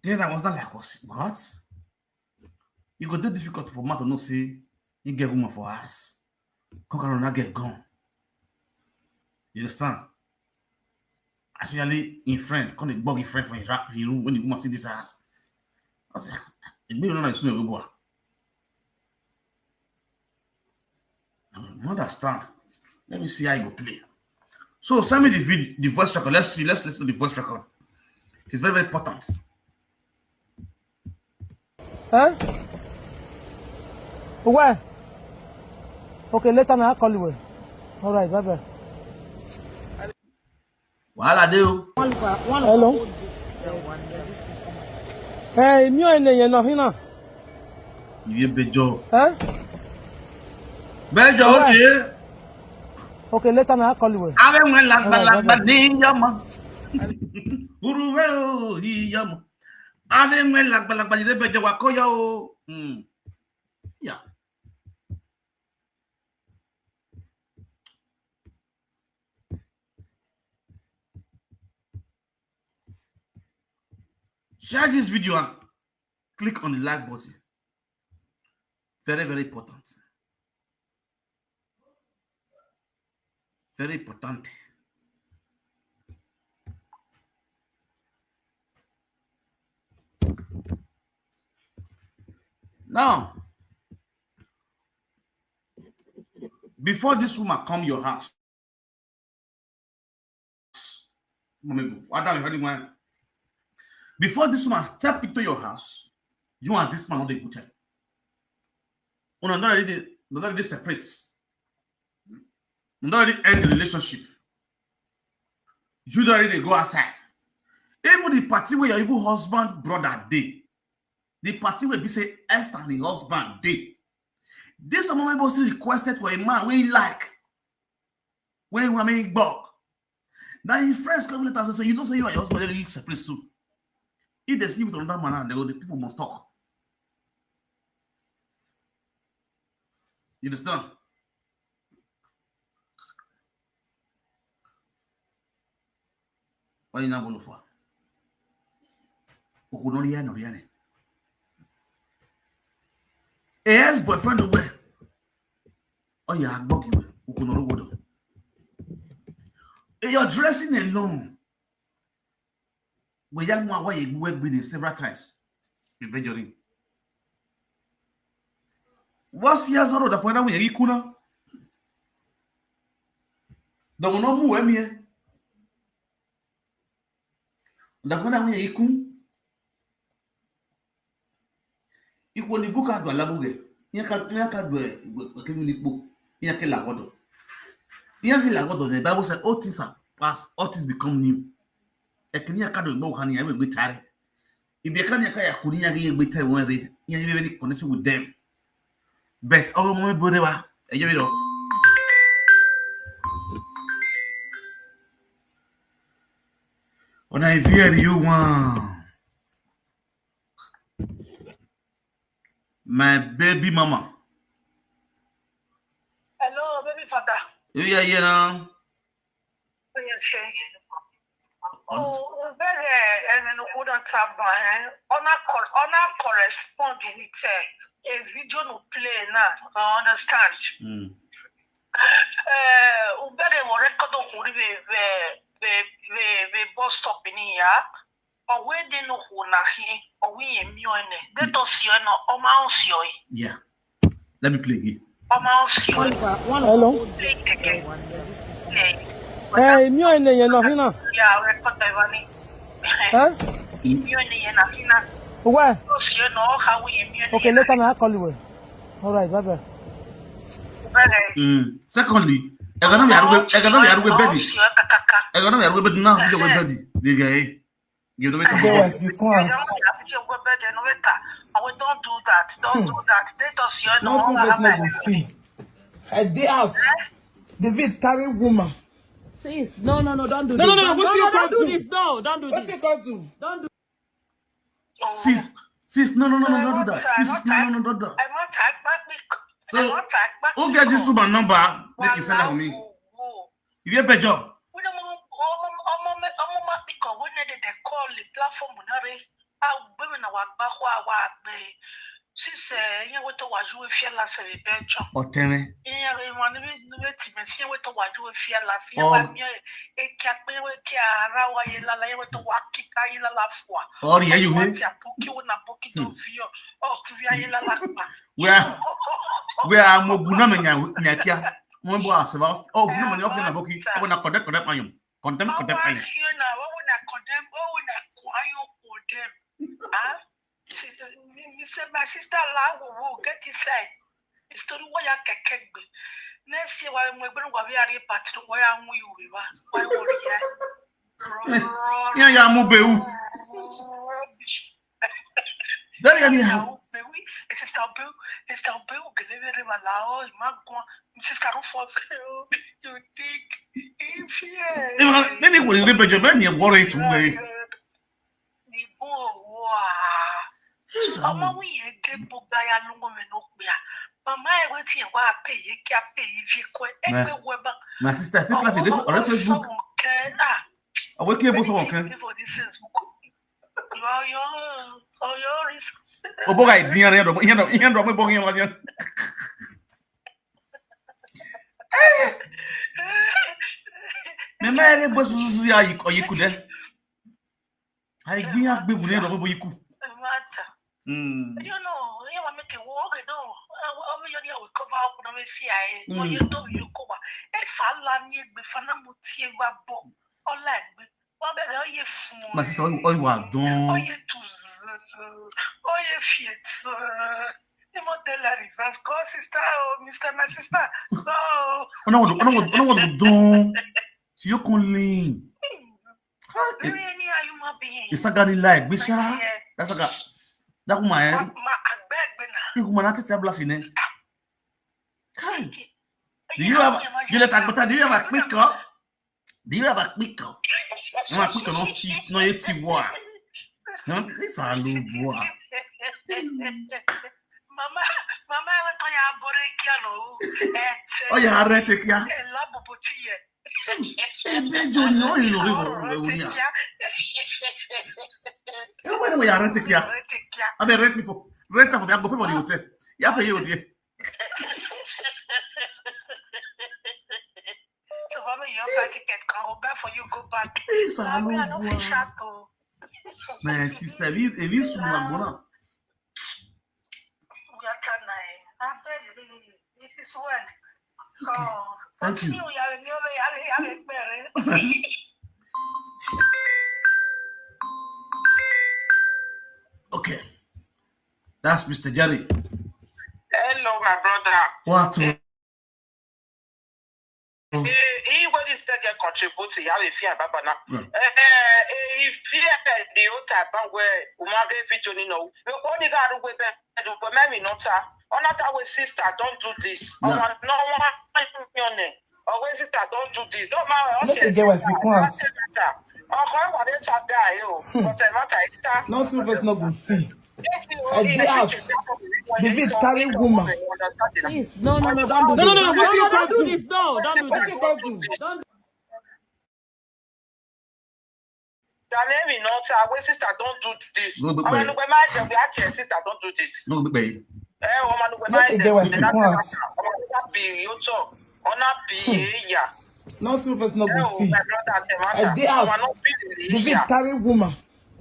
Then I was not like, what? What? It go dey difficult for man to know say he get woman for house. Come carry una get gun. You understand? Especially in friend, come dey bug him friend for his ra-, him room when the woman see this house. I say, "Egbe, you know, na soon go." I don't understand. Let me see how you go play. So send me the vid-, the voice record. Let's see. Let's listen to the voice record. It's very, very important. Eh? Where? Okay, later now I'll call you. All right, bye bye. Wahala dey o. Hello. Hey, mi o ene yen no hina. Iye bejo. Eh? Bejo, okay. Okay, later now I'll call you. Ave nwe lagba lagba ni yomo. Uruwe o, yomo. Ave nwe lagba lagba ni bejo wa koyo o. Hmm. Yeah. Share this video and click on the like button. Very, very important. Very important. Now, before this woman come your house, Mommy, what are you having wine? Before this woman step into your house, you and this man not a good time. Una don already, una don already separate. Una don already end the relationship. You don already go outside. Even the party where your evil husband brother dey, the party where be say Esther and the husband dey. This woman was still requested for a man wey he like. When women gbog. Now his friends come later and say, "You know, say you and your husband really separate soon. If they sleep with another man, they go, the people must talk." You understand? Why you not gonna for? Okunoriya, Noriane. A ex-boyfriend where? Oh yeah, I bug you. Okunorogodo. Your dressing alone. We have more why you work with several times. You beg your ring. What's your zoro? The final way you kuna. The one no move me. The final way you kun. Ikwo ni buka dwa labuge. Nyaka, nyaka dwe, dwe, dwe kemi nikpo. Nyaka la wodo. Nyaka la wodo, the Bible said all things are past, all things become new. Ekini aka do gbo hani ya we tare. Ibi aka ni aka ya kuni ya gbe tare won re. Ya ni very connection with them. But ogo mo bore wa. E je bi ro. Ona ivi eri you wan. My baby mama. Hello, baby father. You hear here now? Yes, sir. Oh, very, and then who don't tap by, eh? Ona cor-, ona correspond with, eh, a video no play now. I understand. Mm. Eh, ubere wo record of who we, we, we, we, we bus stop in here. Or where they know who na he, or we a million. Let us see, no, or mounts you. Yeah. Let me play again. Or mounts you. Hello. Play it again. Play. Hey, mi o ene yen no hina. Yeah, record the money. Eh? Million, na hina. Where? Us you know how we a million. Okay, later now I'll call you. All right, bye bye. Mm. Secondly, ẹ gana mi arugbe, ẹ gana mi arugbe bedi. Ẹ gana mi arugbe bedi na fi jẹ bedi. Dey guy. You know Get wetin? Wife, you come out. Don't do that. Don't do that. Let us hear No two person no go see. I dey house. David carry woman. Sis, no, no, no, don't do No, this. no, no, no, Don't, wetin no, you no, come don't do do? this. No, don't do this. Wetin you come do? Sis, sis, no, no, no, no, don't do that. Sis, sis, no, no, no, don't do that. I want to act back. So, who get this woman number? Make you send her to me. You get better job. When I'm on my because when they dey call the platform, when they ah, women are work back, wa wa be. Since eh, you went to what you feel last a better job. Ọtẹrẹ. Ihe ya ga-enwe n'ime n'ime time si enweta waju efi ala si ya Ọ- wa mie eke akpe enwe eke ara wa ye lala ya enweta wa kika ye lala fua. Ọrịa you hear? Ti apoki wo na poki do vio. O kuvia ye lala kpa. Where where amogu na menya nyakia. Mo bo asaba. Oh, no menya oke na boki. Abo na kode kode payum. Kondem kode Awa payum. hiyo na wo na condemn wo na kwayo condemn. Ah? Sister, me, me say my sister la wo wo get inside. Story wa ya keke gbe. Next year wa mo gbe wa we are party wa ya mu you we wa. Wa wo ya. Yeah, yeah, mo bewu. Rubbish. Very anyhow. Sister Bill, Sister Bill, gelevere ma la o, ma go. Sister Rufus, you think if yeah. Then they will be better than you worry somewhere. Ni bo wa. Ọmọ wi yẹn dé gbogbo aya ló ń wọ́n mẹ́nu pé à. Màmá ẹ̀ wọ́n ti wá pè yé kí a pè yé fi kọ́ ẹ pé wọ́n bá. My sister, I feel like they already Facebook. Sọ̀rọ̀ kẹ́ à. I wake you up for okay. People this Facebook. Ọ̀yọ́ Ọ̀yọ́ rí. Obo ga idin ya do. Ihe do ihe do mo bo ihe wa ya. Me ma ere bo susu ya yi ko yi kude. Ai gbin ya gbe gure do mo bo yi ku. Mata. Mm. You know, you want me to walk it on. Ọmọ yọ ni àwọn kọ́ bá ọkùnrin mi sí àyè. Wọ́n yóò tó yóò kó wa. Ẹ fà á la ní ẹgbẹ́ fanámù tí ẹ wá bọ̀. Ọlá ẹgbẹ́. Wọ́n bẹ̀rẹ̀ ọyẹ fún ọ. My sister, oh, oh, you are Ó done. yẹ tù ó yẹ fi ètò. Ní mo tẹ́lẹ̀ reverse call sister o, Mister my sister. Oh. Oh no, oh no, oh no, don't. See you can lean. Lórí ẹni ayúmọ̀ bí yẹn. It's a gari like, Bisha. That's a guy. That woman, eh? Ma àgbẹ̀ ẹgbẹ́ náà. That woman, I tell you, blessing, eh? Kai. Do you have, Juliet Agbata, do you have a quick call? Do you have a quick call? No, a quick call, no tea, no tea water. No, this a low boy. Mama, mama, ẹ tọ́ ya bọ́rẹ́ kíá lọ. Ẹ tẹ́ Oh, yeah, I read it, yeah. Ẹ lábùbù tí yẹ. Hey, Benjo, no, you know, we were, we were, yeah. Hey, wait, wait, I rent it, yeah. Ẹ tẹ́ kíá. I mean, rent me for, rent for me, I go pay for the hotel. Yeah, pay your hotel. So for me, your flight ticket can go back for you, go back. It's a Mami, I low don't feel boy. sharp o. My sister, if, if you soon, I'm gonna. Your turn now. I beg you, it is well. Oh, Thank you. Continue, yare, yare, yare, yare, yare. Okay. That's Mister Jerry. Hello, my brother. What? Eh, he what is that get contribute? He have a fear, Baba now. Hmm. Eh, eh, he fear the old type and where Umage video, you know. We only got to wait back to where maybe not. On that way, sister, don't do this. Yeah. Oh, no one, your name. Oh, where sister, don't do this. Don't matter. Let's say, get wife, you come out. Oh, come on, this a guy, yo. But I matter. No two person no go see. I dey house. David carry woman. Sis, no, no, no, don't do No, no, this. no, no, wetin you Don't come do do? this. No, don't do Wetin this. you come do? Don't do Damemi not uh, where sister don't do this. No, but- Ọmọ nugbe máa jẹ wí àti ẹ̀ sister don't do this. No, be pay. Ẹ ọmọ nugbe Let's máa say, jẹ get wife, wí you come out. Ọmọ nugbe bí yóò tọ̀. Ọ̀nà bí èèyà. No two person no Ẹ go ò see. my brother àti I dey mother. house. Ọmọ náà bí David èèyà. Carry woman.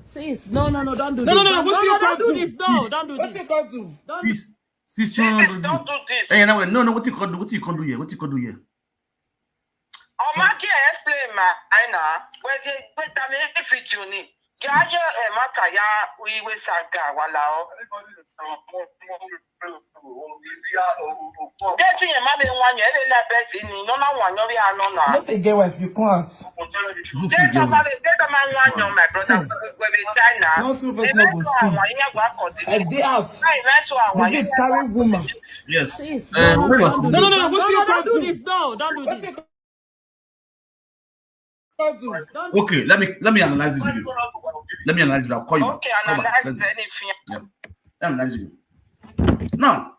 Sis, no, no, no, don't do No, this. no, no, no, Don't, wetin no, you no, come don't do do? this. No, don't do this. Wetin you come do? Don't Sis, sis, She no, no, says no, don't no. Do this. Hey, no, wait, no, no, what you can do, what you can do here, what you can do here? Ọmọ kí ẹ explain ma àìnà wẹ́gẹ́ pé tàmí video ni. Jaye, eh, mata ya, we, we saga, wala, o. Beti ye ma be nwanyo, ebe la beti ni, no na nwanyo bi ano na. Let's say, get wife, you come out. Data ma be, data ma nwanyo, my brother, we be China. No two person go see. I dey house. David carry woman. Yes. Please, uh, no, no, no, no, don't do this. No, don't do this. No, don't do this. Okay, let me, let me analyze this video. Let me analyze it. I'll call you back. Okay, analyze anything. Yeah. Let me analyze this video. Now,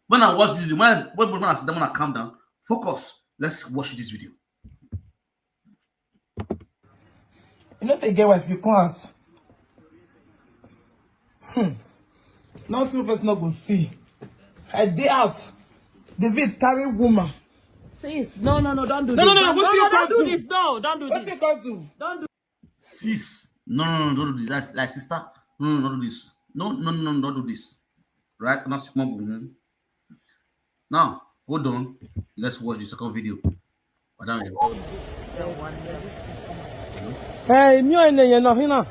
when I watch this video, when I, when, when I sit down, when I calm down, focus. Let's watch this video. You know, say, get wife, you come out. Hmm. Not two person not go see. I dey house. David carry woman. Sis, no, no, no, don't do this. No, no, no, no, don't do this. No, don't do this. What you come do? Don't do. Sis, no, no, no, don't do this. That's like, sister. No, no, don't do this. No, no, no, no, don't do this. Right? Not small. Now, hold on. Let's watch the second video. Madam. Hey, mi o ne ye no hina.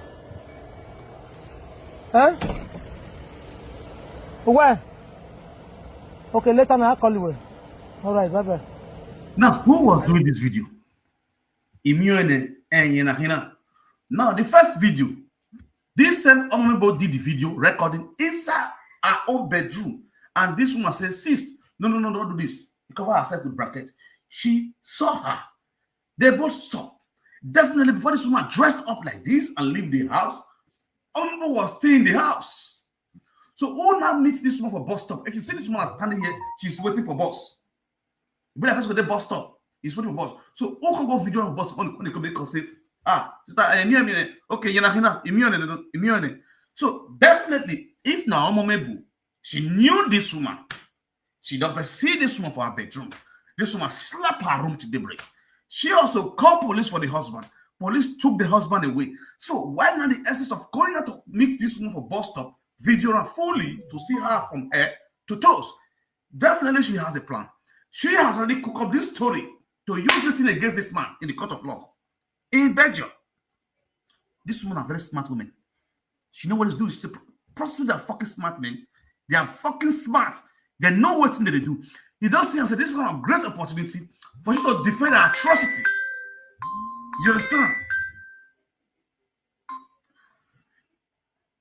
Eh? Where? Okay, later now I'll call you. All right, bye bye. Now, who was doing this video? Imione and Yenahina. Now, the first video, this same Omebo did the video recording inside her own bedroom. And this woman says, "Sis, no, no, no, don't do this." He covered herself with bracket. She saw her. They both saw. Definitely, before this woman dressed up like this and leave the house, Omebo was still in the house. So who now meets this woman for bus stop? If you see this woman standing here, she's waiting for bus. But that person go dey bus stop, he's waiting for bus. So who can go video for bus stop? When they come, they come say, "Ah, sister, eh, me, me, okay, you're not here, Imione, Imione." So definitely, if na Omebo, she knew this woman. She don't see this woman for her bedroom. This woman slap her room to daybreak. She also called police for the husband. Police took the husband away. So why not the essence of going out to meet this woman for bus stop, video her fully to see her from head to toes? Definitely, she has a plan. She has already cooked up this story to use this thing against this man in the court of law in Belgium. This woman are very smart women. She know what she's doing. She's a pro-, prostitute. They're fucking smart, man. They are fucking smart. They know what thing they do. You don't see, I said, this is a great opportunity for you to defend her atrocity. You understand?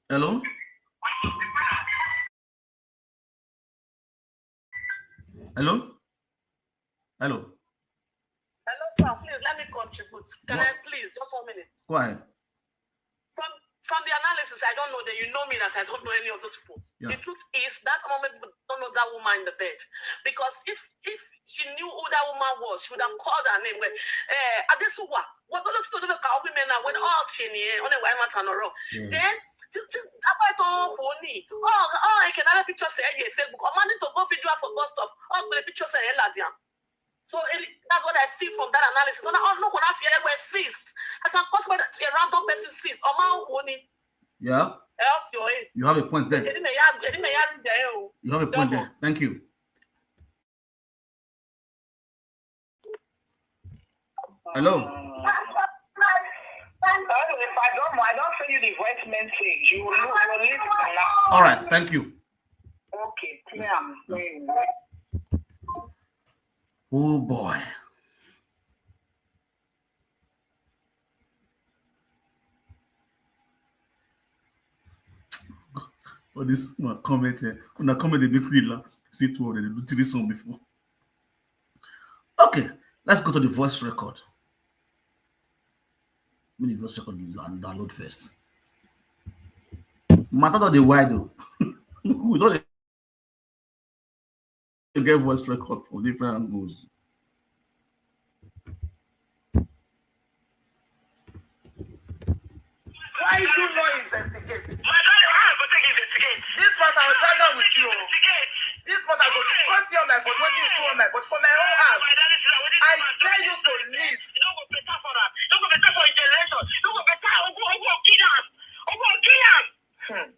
Hello? Hello? Hello? Hello, sir. Please let me contribute. Can I please? Just one minute. Go ahead. From, from the analysis, I don't know that you know me, that I don't know any of those people. Yeah. The truth is that woman don't know that woman in the bed. Because if, if she knew who that woman was, she would have called her name. Well, eh, Adesuwa, what looks to the women now when all chin here, on a white man and all. Yes. Then, ti, ti, about all pony. Oh, oh, I can have a picture say, "Hey, Facebook." Or money to go video for bus stop. Oh, the picture say, "Hey, Ladia." So it, that's what I feel from that analysis. When I, oh, no, when I hear where sis, I can cause whether a random person sis or my own. Yeah. Else your, eh. You have a point there. Any may have, any may have there, oh. You have a point there. Thank you. Hello. If I don't, I don't send you the voice message. You will, you will listen now. All right, thank you. Okay, yeah. Oh boy. All this una comment, eh, una comment dey make me laugh. See two of them dey do threesome before. Okay, let's go to the voice record. Make the voice record and download first. Matter don dey wide o. We don dey get voice record from different angles. Why you no investigate? My darling, how I go take investigate? This matter, I will drag am with you. Investigate. This matter go, go see on my body, wetin you do on my body for my own house. My darling, sister, wetin I tell you to leave. E no go better for am. E no go better for im generation. E no go better. Ogun, Ogun go kill am. Ogun go kill am. Hmm.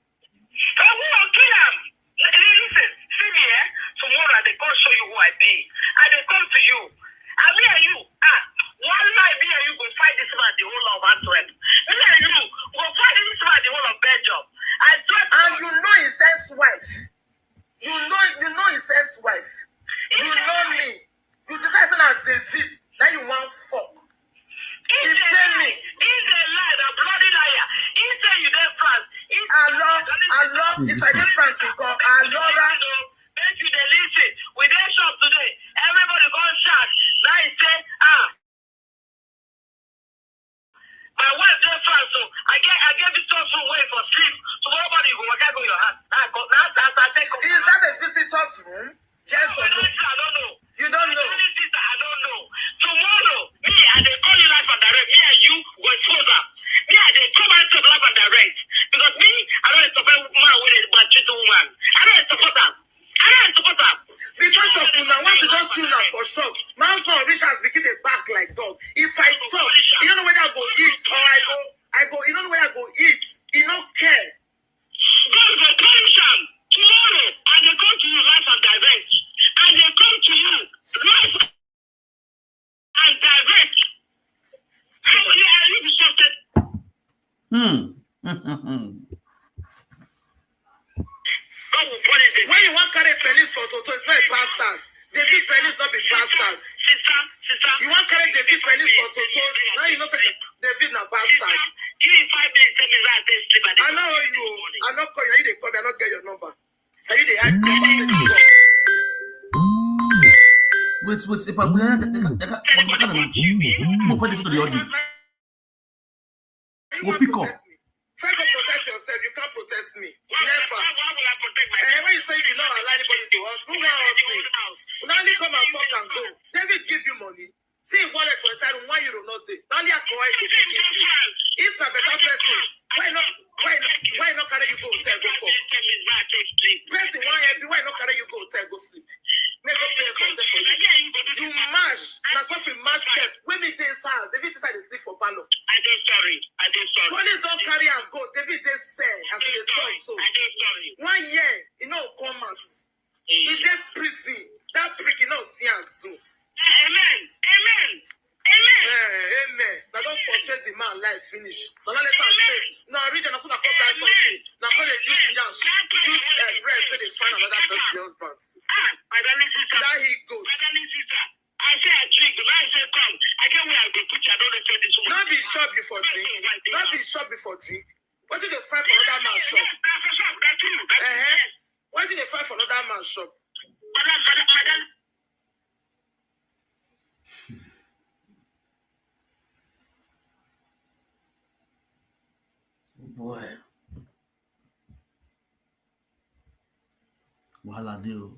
Ogun go kill am. Li-, listen, see me, eh? Tomorrow I dey come show you who I be. I dey come to you. And me and you, ah, one lie, me and you go fight this man the whole of Antwerp. Me and you, If I dey France, you call Alora. Make you dey listen. We dey shop today. Everybody come shout. Now he say, ah, my wife dey France, so I get I get this stuff for way for sleep. Tomorrow morning you go waka go your house. Now I go now as I take come. Is that a visitor's room? Yes or no? I don't know. You don't know. I don't know. Tomorrow, me, I dey call you live and direct. Me and you go expose am. Me, I dey call myself live and direct. Because me, I don't expect man wey dey bad treat woman. I don't expect am. I don't expect am. Because of una, once you don see una for shop, my husband reach house begin dey bark like dog. If I talk, you don't know whether I go eat or I go, I go, you don't know whether I go eat. You no care. God go punish am. Tomorrow, I dey come to you live and direct. I dey come to you live and direct. How will you, are you disrupted? Hmm. God will punish them. When you wan carry penis for toto, it's not a bastard. David penis not be bastard. Sister, sister. You wan carry David penis for toto, now you know say David na bastard. Sister, give me five minutes, tell me where I take sleep. I dey I know you. I no call you. You dey call me. I no get your number. Are you the hard number? Wait, wait, if I'm gonna, I can't, I can't, I can't, I can't, I can't, I can't, We'll pick up. First go protect yourself. You can't protect me. Never. Why, why, why will I protect myself? Eh, when you say you not allow anybody to hurt, who want hurt me? Now only come and fuck and go. David give you money. See him wallet for inside room, one euro not there. Now only alcohol he fit give you. If na better person, why not, why not, why not carry you go hotel go fuck? Person wan help you, why not carry you go hotel go sleep? Make go pay for hotel for you. You mash, na so fit mash step. When me dey inside, David inside dey sleep for parlor. I dey sorry. I dey sorry. Police don carry am go. David dey sell as we dey talk so. I dey sorry. One year, e no come out. E dey prison. That prick, e no see am too. Amen. Amen. Amen. Eh, amen. Na don frustrate the man life finish. Na no let am say. Na region na so na come buy something. Na come dey use yansh, use eh, breast take dey find another person husband. Ah, my darling sister. That he goes. My darling sister. I say I drink. The man say come. I get where I go put you. I don't know say this woman. No be shop you for drink. No be shop you for drink. Wetin dey find for another man shop? Yes, na for shop. Na true. Na true. Uh-huh. Yes. Wetin dey find for another man shop? Madam, madam, madam. Oh boy. Wahala dey o.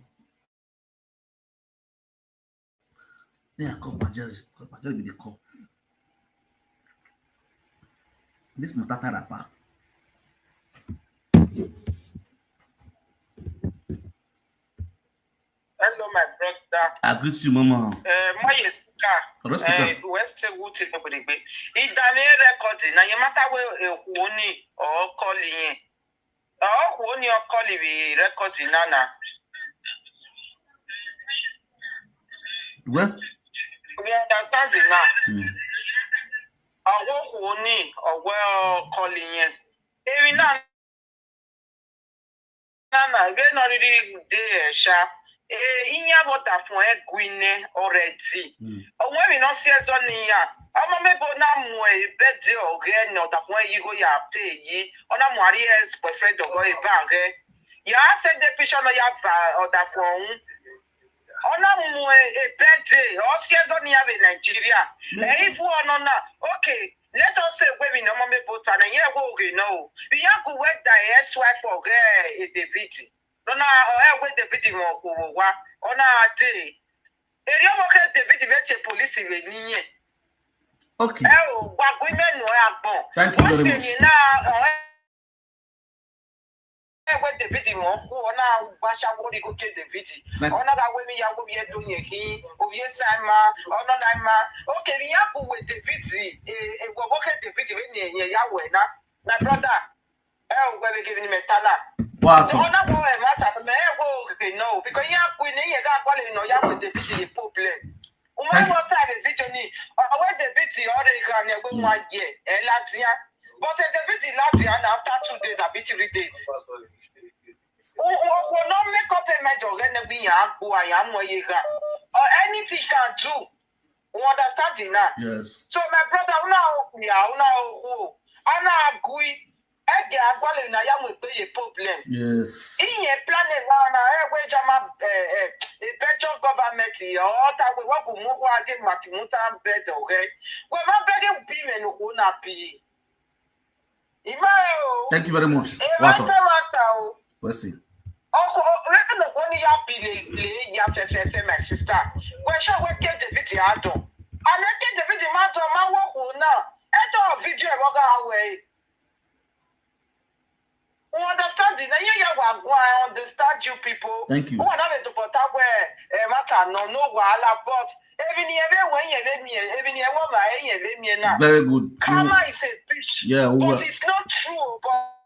Yeah, come, Pajeri. Pajeri be the call. This Matata rapper. Hello, my brother. I greet you, Mama. Uh, my speaker. Correct speaker. Uh, West Wood, Igbo. Idane record, na your matter we, uh, woni or calling. Oh, woni or calling we record, nana. Well? We understand it now. Hmm. Owo woni or well calling. Ebi na na na, we no really dey, eh, sha. Eh, inya water for egwine already. Hmm. Oh, when we no see so niya. Omo me bo na mu e bed o ge no da fun yi go ya pay yi. Ona mu ari ex boyfriend o go e ba ge. Ya se de picture no ya va o da fun. Ona mu e bed o si so niya we Nigeria. Hmm. Eh, if we no na, okay. Let us say women no more me both and here we go no. We are go wait the ex-wife for her, eh, David. No na, eh, wait David mo ko wa. Ona ate. Eri omo ke David we che police we niye. Okay. Eh, o, wa go me no agbon. Thank you very much. Na, eh, Ewe David mo ku ona basha wo ri go ke David. Ona ga we mi ya wo ye do ye ki o ye sai ma ona na ma. Okay, mi ya ku we David, e e wo wo ke David we ni ye ya we na. My brother, e o we mi give ni metana. Wow. Ona wo e mata me e wo ke no because ya ku ni ye ga ko le no ya we David ni problem. Uma wo ta David ni. O we David o re ga ni we wa ye e la dia. But eh, David Lati and after two days, abi three days. Who no make up a major when we are go I am where you got. Or anything can do. We understand it now. Yes. So my brother, una ya, una who, ana agree. Ege agwale na ya mwe pe ye problem. Yes. Inye plan na na ewe jama eh, eh, a Belgian government or that we work with Mugu Ade Matimuta bed okay. We ma beg him be me no go na be. Ima o. Thank you very much. E ma Wato. te ma ta o. Let's see. Oko re no go ni ya bi le le ya fe fe fe my sister. We show we ke David ya do. And ke David ma do ma wo ko na. E do video e wo ga we. We understand it. Na you ya wa go I understand you people. Thank you. Who are not to put up where eh, matter no no wahala but even here we when you me even here what I hear me now. Very good. Karma is a bitch. Yeah, we But will. It's not true. But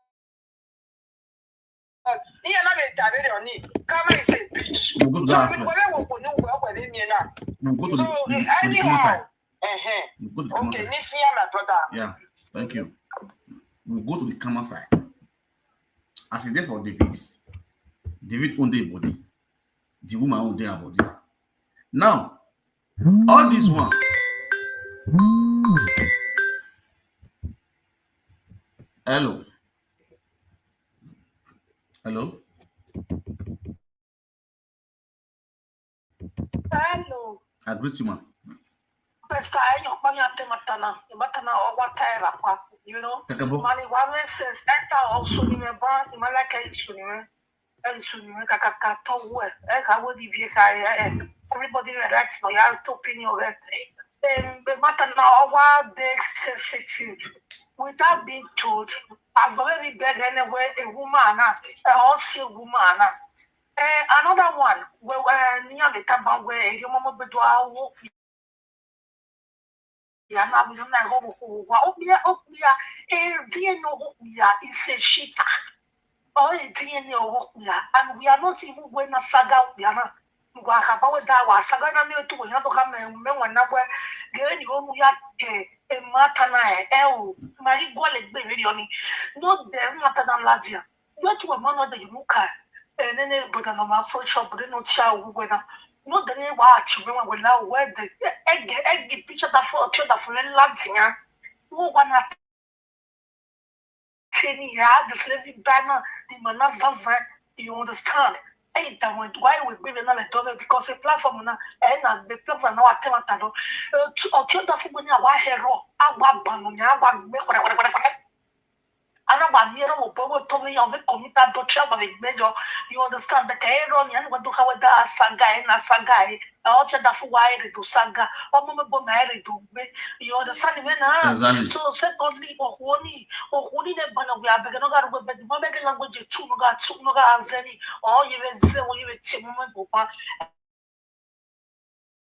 but here not be tabere on it. Karma is a bitch. We'll go to So that we aspect. we will go no we we me now. We'll go to So the, to the, eh, to the karma anyhow. side. Uh-huh. We'll go to the karma Okay, side. Nifia, my brother. Yeah, thank you. We'll go to the karma side. As e dey for David, David own dey body, the woman own dey her body. Now, all this one. Hello. Hello. Hello. I greet you, man. Pastor, I know Panya Tematana, Tematana or what I rapa, you know. Kakabo. Money one sense, enter also in a bar, in my like I soon, and soon, Kakaka, to work, and I will be V K I, everybody in the rights, no, you have to opinion. Um, the matter now, what they sensitive. Without being told, I've already begged anyway a woman, a also woman. Eh, another one, well, uh, near the Taban where your mama be do our work. Ya na bi na go ko wa o bia o bia e die no o bia is a shita. O e die no o bia and we are not even going na saga o bia na. Wa ka ba we da wa saga na me tu ya to ka me me wa na we ge ni o mu ya ke e mata na e e o ma ri go le gbe mi ri oni. No de mata na la dia. Yet we man no de you ka. E ne ne but na ma for shop de no cha o we na. No de ne wa chi we wa we na we de. E ge e ge picture da for picture da for la dia. Wo wa na ten year the slavery banner the man na zaza. You understand? Hey, that went why we be na le dove because a platform na e na the platform na wa tema ta do. O ti da fu ni wa hero, awa banu ni awa gbe kore kore kore kore. Ana ba mi ro wo bo to mi o me commit adultery ba me gbejo. You understand? But I don't know what do how that saga e na saga e. O ti da fu wa e do saga. O mo me bo ma e do gbe. You understand me na? Exactly. So secondly, Ohoni, Ohoni ne bana we abeg no ga rugbe bed, ma beg language tu no ga tu no ga azeni. O ye be ze o ye be ti mo me bo pa.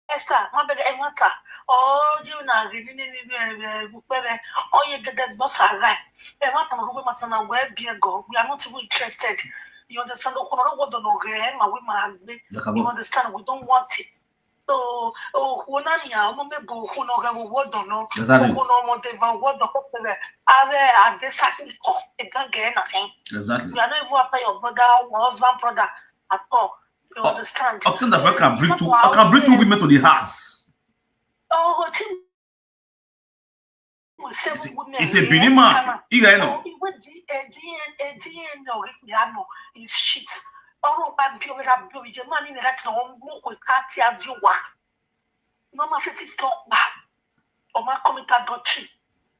Esther, ma beg e mata. O ye na ri ni ni ni be be bu pe be. O ye gede gbo saga. E mata no rugbe mata na we bi e go. We are not even interested. You understand? Ohoni no go do no ge ma we ma gbe. You Kakabo. Understand? We don't want it. So, oh, who na ya, mo me bo who no ga wo do no. Exactly. Who no mo de ba wo do ko pe. Ave a de sa ki ko e ga ge na hin. Exactly. You are not even after your brother or husband brother at all. You Oh, understand? Up to that, I can bring two. I can bring two women to the house. Oh, ti we say It's a, women. it's a Benin man. You guys know. Iwe di e di e di e no ri ya no is shit. Ọ̀rọ̀ pa bi o ra bi o je ma ni ni lati no mo ko ka ti a di wa. No ma se ti talk ba. O ma commit adultery.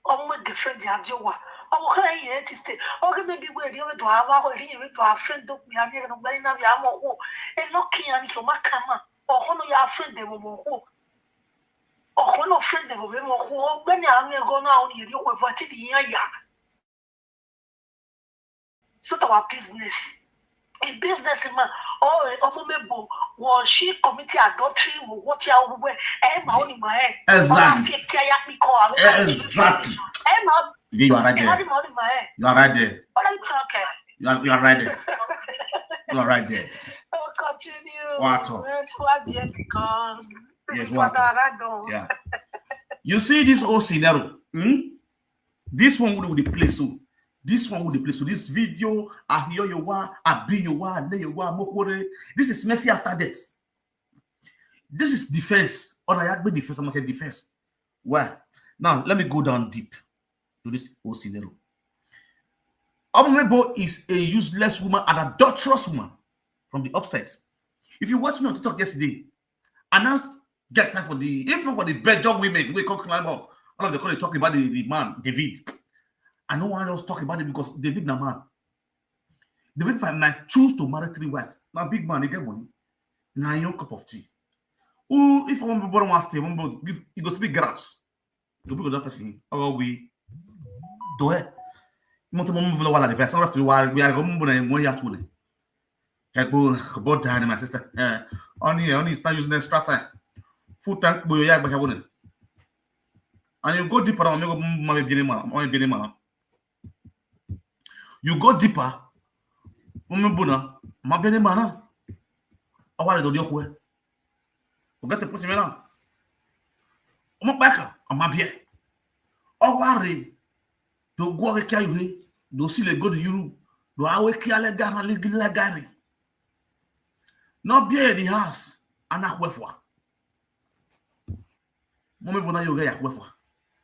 O mo girlfriend ya di wa. O mo kan yin ti stay. O ge me bi we ri o do a wa o ri we do a friend do mi a mi no gbe na bi a mo ko. E lucky ya ni ko ma ka ma. O ko no ya friend de mo mo ko. O ko no friend de mo mo ko. O gbe ni a mi go na o ni ri o ko vo ti di yan ya. So that our business. A business man, oh, eh, ọmọ mẹ́bọ̀, was she committing adultery? What you are, eh, my only my head. Exactly. Exactly. Eh, my, You are right eh, there. my only my head. You are right there. What are you talking? You are, you are right there. You are right there. Oh, continue. What? What be it because Yes, what what? I don't. Yeah. You see this whole scenario. Hmm? This one would be the place. So this one would be the place. So this video, Ahio Yowa, Abi Yowa, Ne Yowa, Mokore. This is mercy after death. This is defense. Or I be defense. I must say defense. Well, now let me go down deep to this whole scenario. Omebo is a useless woman, an adulterous woman from the upset. If you watch me on TikTok yesterday, I now get time for the, if not for the Belgian women, we come climb up. All of them come dey talk about the, the man, David. I no wan just talk about it because David na man. David, if I might choose to marry three wives, na big man, he get money. Na your cup of tea. Who, if one brother wants to stay, one brother, give, he go speak grounds. Go be that person. Oh, we do it. Mo to mo vlo wala the verse. After while we are go mo na mo ya tule. Egbo, go down, my sister. Eh, only, only start using extra time. Full time, boy, ya gba wona. And you go deeper, mo go mo be ma, mo be ma. You go deeper. Mo me bona, ma be ma na. Awale do dio kwe. O get to put me now. Omo baka, ama bie. Aware. Do go ke kia yuhe. Do si le go to Europe. Do awe kia le gara le le gari. No be in the house. Ana kwefwa. Mo me bona yo ga ya kwefwa.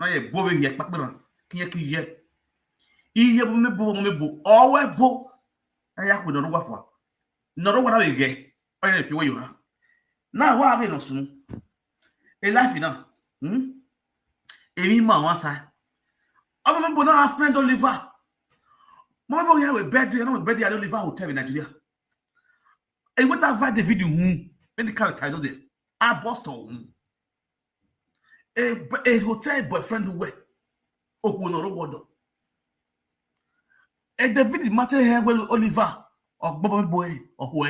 Na ye bo be ye kpakpera. Kiye kiye. Iye mo me bo, mo me bo. Owe bo. Na ya kwe no wa fwa. No wa na we ge. Oye fi we yo ha. Na wa be no sunu. E life na. Hmm? Emi ma one time. Omo me bona friend Oliver. Mo me bo ya we birthday, na we birthday at Oliver Hotel in Nigeria. E weta va the video hun. Any kind of title there. A boss to hun. A, a hotel boyfriend we. Oku no ro wodo. E David mate he we Oliver. Ogbobo boy. Oku